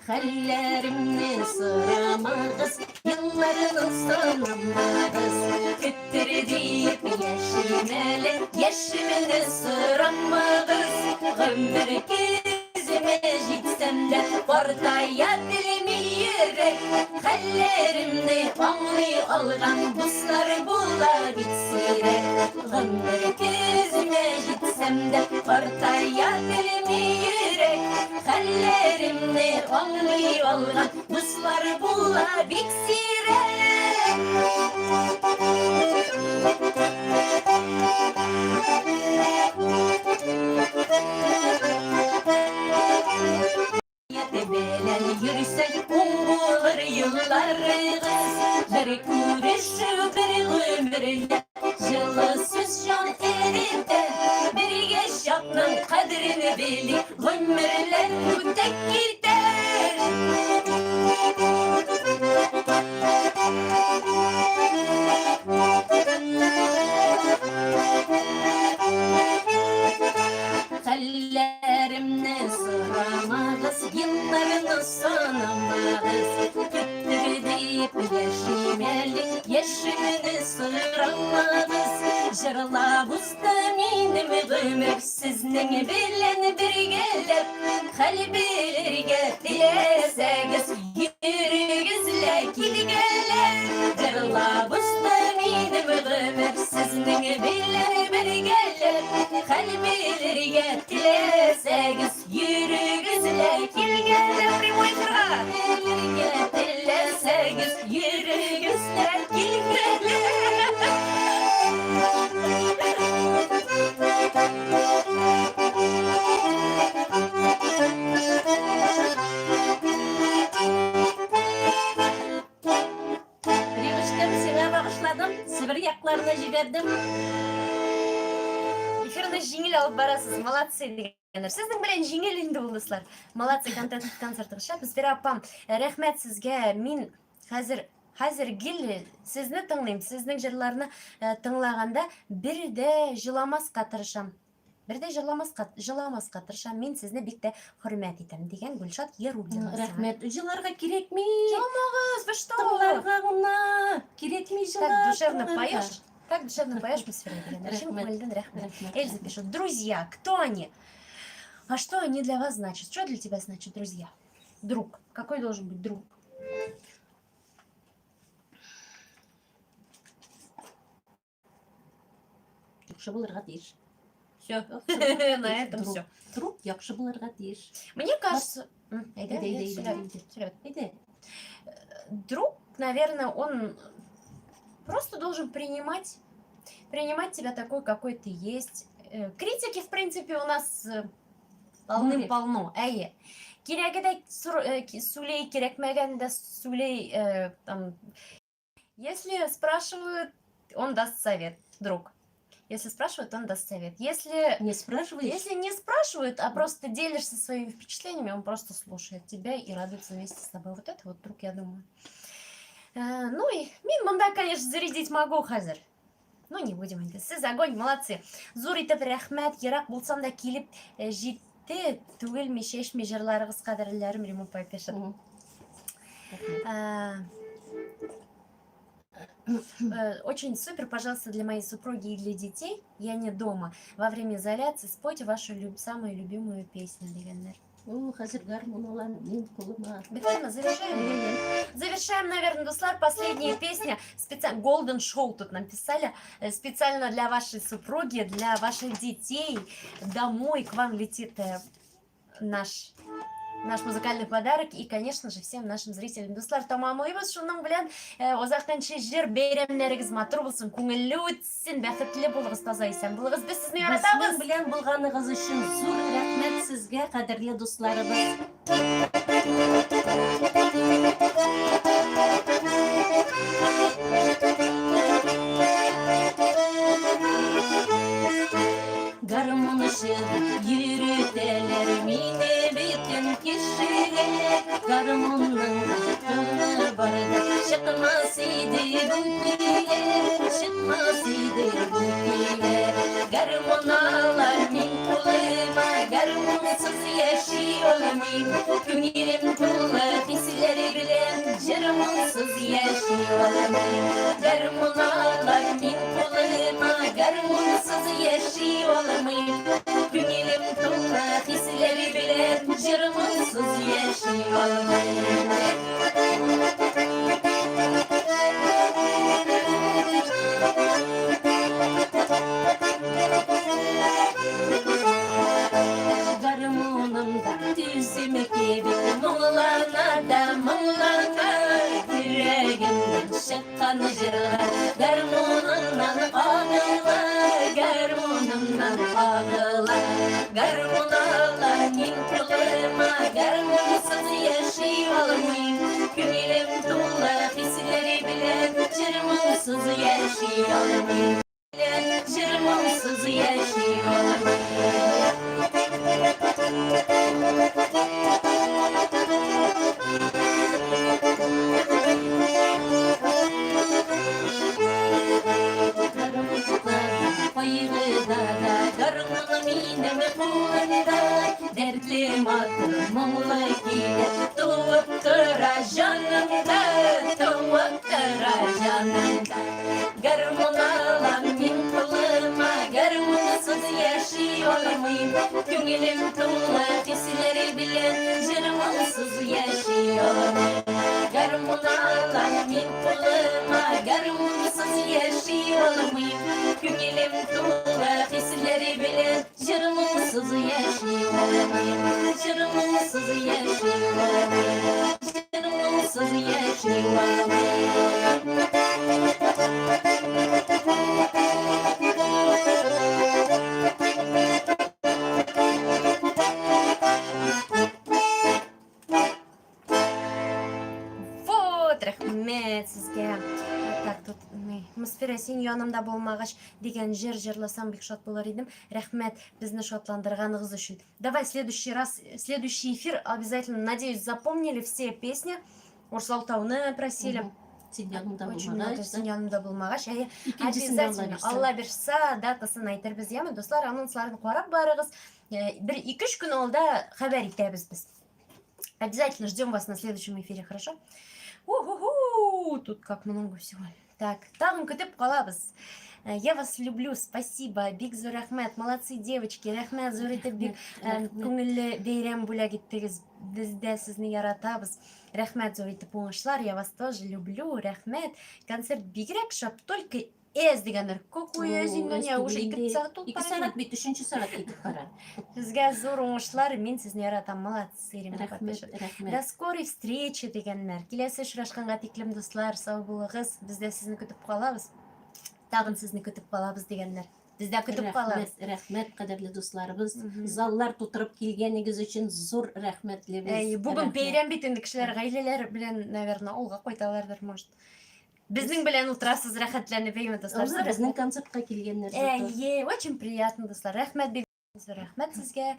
Хәлләремне сорамагыз, елларым Елларны санамагыз. Көттер диеп яшим әле, яшемне сорамагыз. Гомер көземә җитсәм дә, картая белми йөрәк. Хәлләремне аңлый алган дуслар була бит сирәк. Гомер көземә җитсәм дә, картая белми йөрәк. Хәлләремне аңлый алган дуслар була бик сирәк. Нияте белән йөрсәң, уң булыр юлларыгыз. Бер күрешү, бер гомергә җылы сүз җан эретә. Бергә чакның кадерен белик, гомерләр үтә китәр. Хәлләремне сорамагыз, елларны санамагыз. Көттер дип яшим әле, яшемне сорамагыз. Җырлап узды минем гомер сезнең белән бергәләп. Хәл белергә теләсәгез, йөрегез лә килгәләп. Җырлап узды минем гомер сезнең белән бергәләп. Хәл белергә теләсәгез, йөрегез лә килгәләп. Прямой эфирга. Белергә теләсәгез, йөрегез лә килгәләп. Привычкам сиңа багышладым, Себер якларына җибәрдем. Эфирны җиңел алып барасыз, молодцы дигәннәр. Сезнең белән җиңел инде ул, дуслар. Молодцы, контент концертыгыз шәп. Мөсфирә апам, рәхмәт сезгә. Мин хәзер гел сезне тыңлыйм. Сезнең җырларны тыңлаганда бер дә җыламаска тырышам. Бер дә җырламаска, җыламаска тырышам. Мин сезне бик тә хөрмәт итәм, дигән Гөлшат Яруллина. Рәхмәт. Җыларга кирәкми. Җыламагыз, вы что? Тыңларга гына. Кирәкми Так җылап. душевно тыңларга. поешь. Так душевно поешь, Мөсфирә дигәннәр. Чын Рәхмәт. күңелдән рәхмәт. Рәхмәт. Эльза пишет: друзья, кто они? А что они для вас значат? Что для тебя значит друзья? Друг. Какой должен быть друг? Яхшы булырга тиеш. Все. На этом Друг. все. Друг яхшы булырга тиеш. Мне кажется... Әйдә, Әйдә, әйдә, әйдә, сөйлә, әйдә. сөйлә. Әйдә. Друг, наверное, он просто должен принимать тебя такой, какой ты есть. Критики, в принципе, у нас полным-полно. Әйе. Кирәге дә сүлей, кирәкмәгән дә сүлей, там. Если спрашивают, он даст совет, друг. Если спрашивают, он даст совет. Если Не спрашиваешь? Если не спрашивают, а просто делишься своими впечатлениями, он просто слушает тебя и радуется вместе с тобой. Вот это вот друг, я думаю. Ну и мин монда, конечно, зарядить могу хәзер. Ну, не будем инде. Сез огонь, молодцы. Зур итеп рәхмәт, ерак булсам да килеп җитте, түгелми, чәчми җырларыгыз кадерләрем, Риму апай пишет. Рәхмәт. Очень супер, пожалуйста, для моей супруги и для детей. Я не дома. Во время изоляции спойте вашу самую любимую песню, дигәннәр. О, хәзер гармун алам, мин кулыма. Бетәме, завершаем. Завершаем, наверное, дуслар, последняя песня. Специально Golden Show тут написали. Специально для вашей супруги, для ваших детей. Домой к вам летит наш музыкальный подарок и, конечно же, всем нашим зрителям. Дуслар, тамамлыйбыз шуның белән. Озактан җыр бәйрәмнәрегез матур булсын, күңелле үтсен, бәхетле булыгыз, таза исән булыгыз. Без сезне яратабыз. Безнең белән булганыгыз өчен зур рәхмәт сезгә, кадерле дусларыбыз. Гармунчы йөртәләр мине бөтен кешегә. Гармунның тыны барда чыкмас иде бу көйгә, чыкмас иде бу көйгә. Гармун алам мин кулыма, гармунсыз яши алмыйм. Күңелем тулы хисләр белән җыр Гармунсыз яши алмыйм. Гармун алам мин кулыма, гармунсыз яши алмыйм. Күңелем тулы хисләр белән, җыр-моңсыз яши алмыйм. Гармунымда Үзем кебек моңлана да моңлана Йөрәгемнән чыккан җырлар Гармунымнан агыла, гармунымнан агыла Гармун ала мин кулыма, гармунсыз яши алмыйм Күңелем тулы хисләр белән, җыр-моңсыз яши алмыйм Җыр-моңсыз яши алмыйм. Кайгыда да гармун минем кулымда, Дәртле матур моңлы көйләр туып тора җанымда, туып тора җанымда. Гармун алам мин кулыма, гармунсыз яши алмыйм. Күңелем тулы хисләр белән, җыр-моңсыз яши алмыйм. Гармун алам мин кулыма, гармунсыз яши алмыйм. Күңелем тулы хисләр белән, җыр-моңсыз яши алмыйм. Җыр-моңсыз яши алмыйм. Җыр-моңсыз яши алмыйм. Вот, рәхмәт сезгә. Так, тут ни, Мосфера, син янымда булмагач дигән җыр җырласаң бик шат булыр идем. Рәхмәт безне шатландырганыгыз өчен. Давай следующий раз, следующий эфир обязательно, надеюсь, запомнили все песни. Урсалтауны просили. Син янымда Очень много булмагач, син да? янымда булмагач. Әйе, Икенчесен дә Алла обязательно. бирсә. Алла бирсә, датасын әйтербез, яме, дуслар, анонсларын карап барыгыз. Бер ике-өч көн алда хәбәр итәбез без. Обязательно ждем вас на следующем эфире, хорошо? Уху-ху, тут как много всего. Так, тагын көтеп калабыз. Я вас люблю, спасибо. Бик зур рәхмәт. Молодцы, девочки. Рәхмәт зур итеп бик Рәхмәт. күңелле бәйрәм бүләк иттегез. Без дә сезне яратабыз. Рәхмәт зур итеп уңышлар. Я вас тоже люблю. Рәхмәт. Концерт бигрәк шәп, только әз дигәннәр. Какой әз инде, не, уже ике сәгать тулып Ике бара сәгать бит, өченче сәгать китеп бара. Сезгә зур уңышлар, мин сезне яратам. Молодцы, Римма Рәхмәт, Патышева. рәхмәт. До скорой встречи дигәннәр. Киләсе очрашканга тиклем, дуслар, сау булыгыз. Без дә сезне көтеп калабыз. Тагын сезне көтеп калабыз дигәннәр. Без дә көтеп калабыз. Рәхмәт, рәхмәт, кадерле дусларыбыз. Мгм. Заллар тутырып килгәнегез өчен зур рәхмәтлебез. Әй, бүген Рәхмәт. бәйрәм бит инде кешеләр гаиләләр белән, наверное, авылга кайталардыр, может. Безнең белән утырасыз рәхәтләнеп, әйме, дуслар. Алар безнең концертка килгәннәр зато. Әйе, очень приятно, дуслар. Рәхмәт бик зур рәхмәт сезгә.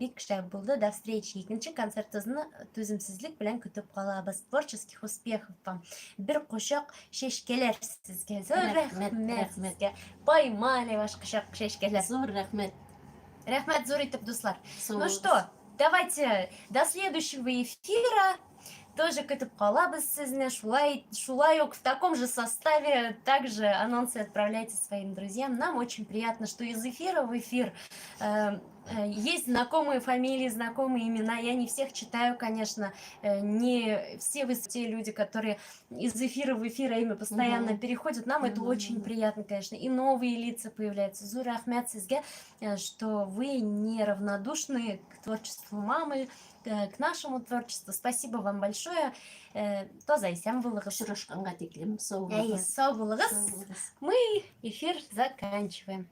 Бик шәп булды. До встречи. Икенче концертыбызны түземсезлек белән көтеп калабыз. Творческих успехов вам. Бер кочак чәчкәләр сезгә. Зур Рәхмәт, рәхмәт рәхмәт. сезгә. Поймали ваш кочак чәчкәләр. Зур рәхмәт. Рәхмәт зур итеп, дуслар. Сау Ну булыгыз. что, давайте до следующего эфира. Тоже көтеп калабыз сезне. Шулай, шулай ук в таком же составе также анонсы отправляйте своим друзьям. Нам очень приятно, что из эфира в эфир есть знакомые фамилии, знакомые имена. Я не всех читаю, конечно. Не все вы те люди, которые из эфира в эфир имя постоянно Мгм. переходят. Нам это очень приятно, конечно. И новые лица появляются. Зур рәхмәт сезгә, что вы неравнодушны к творчеству мамы, к нашему творчеству. Спасибо вам большое. Таза исән булыгыз. Очрашканга тиклем сау Әйе, булыгыз. сау булыгыз. Сау булыгыз. Мы эфир заканчиваем.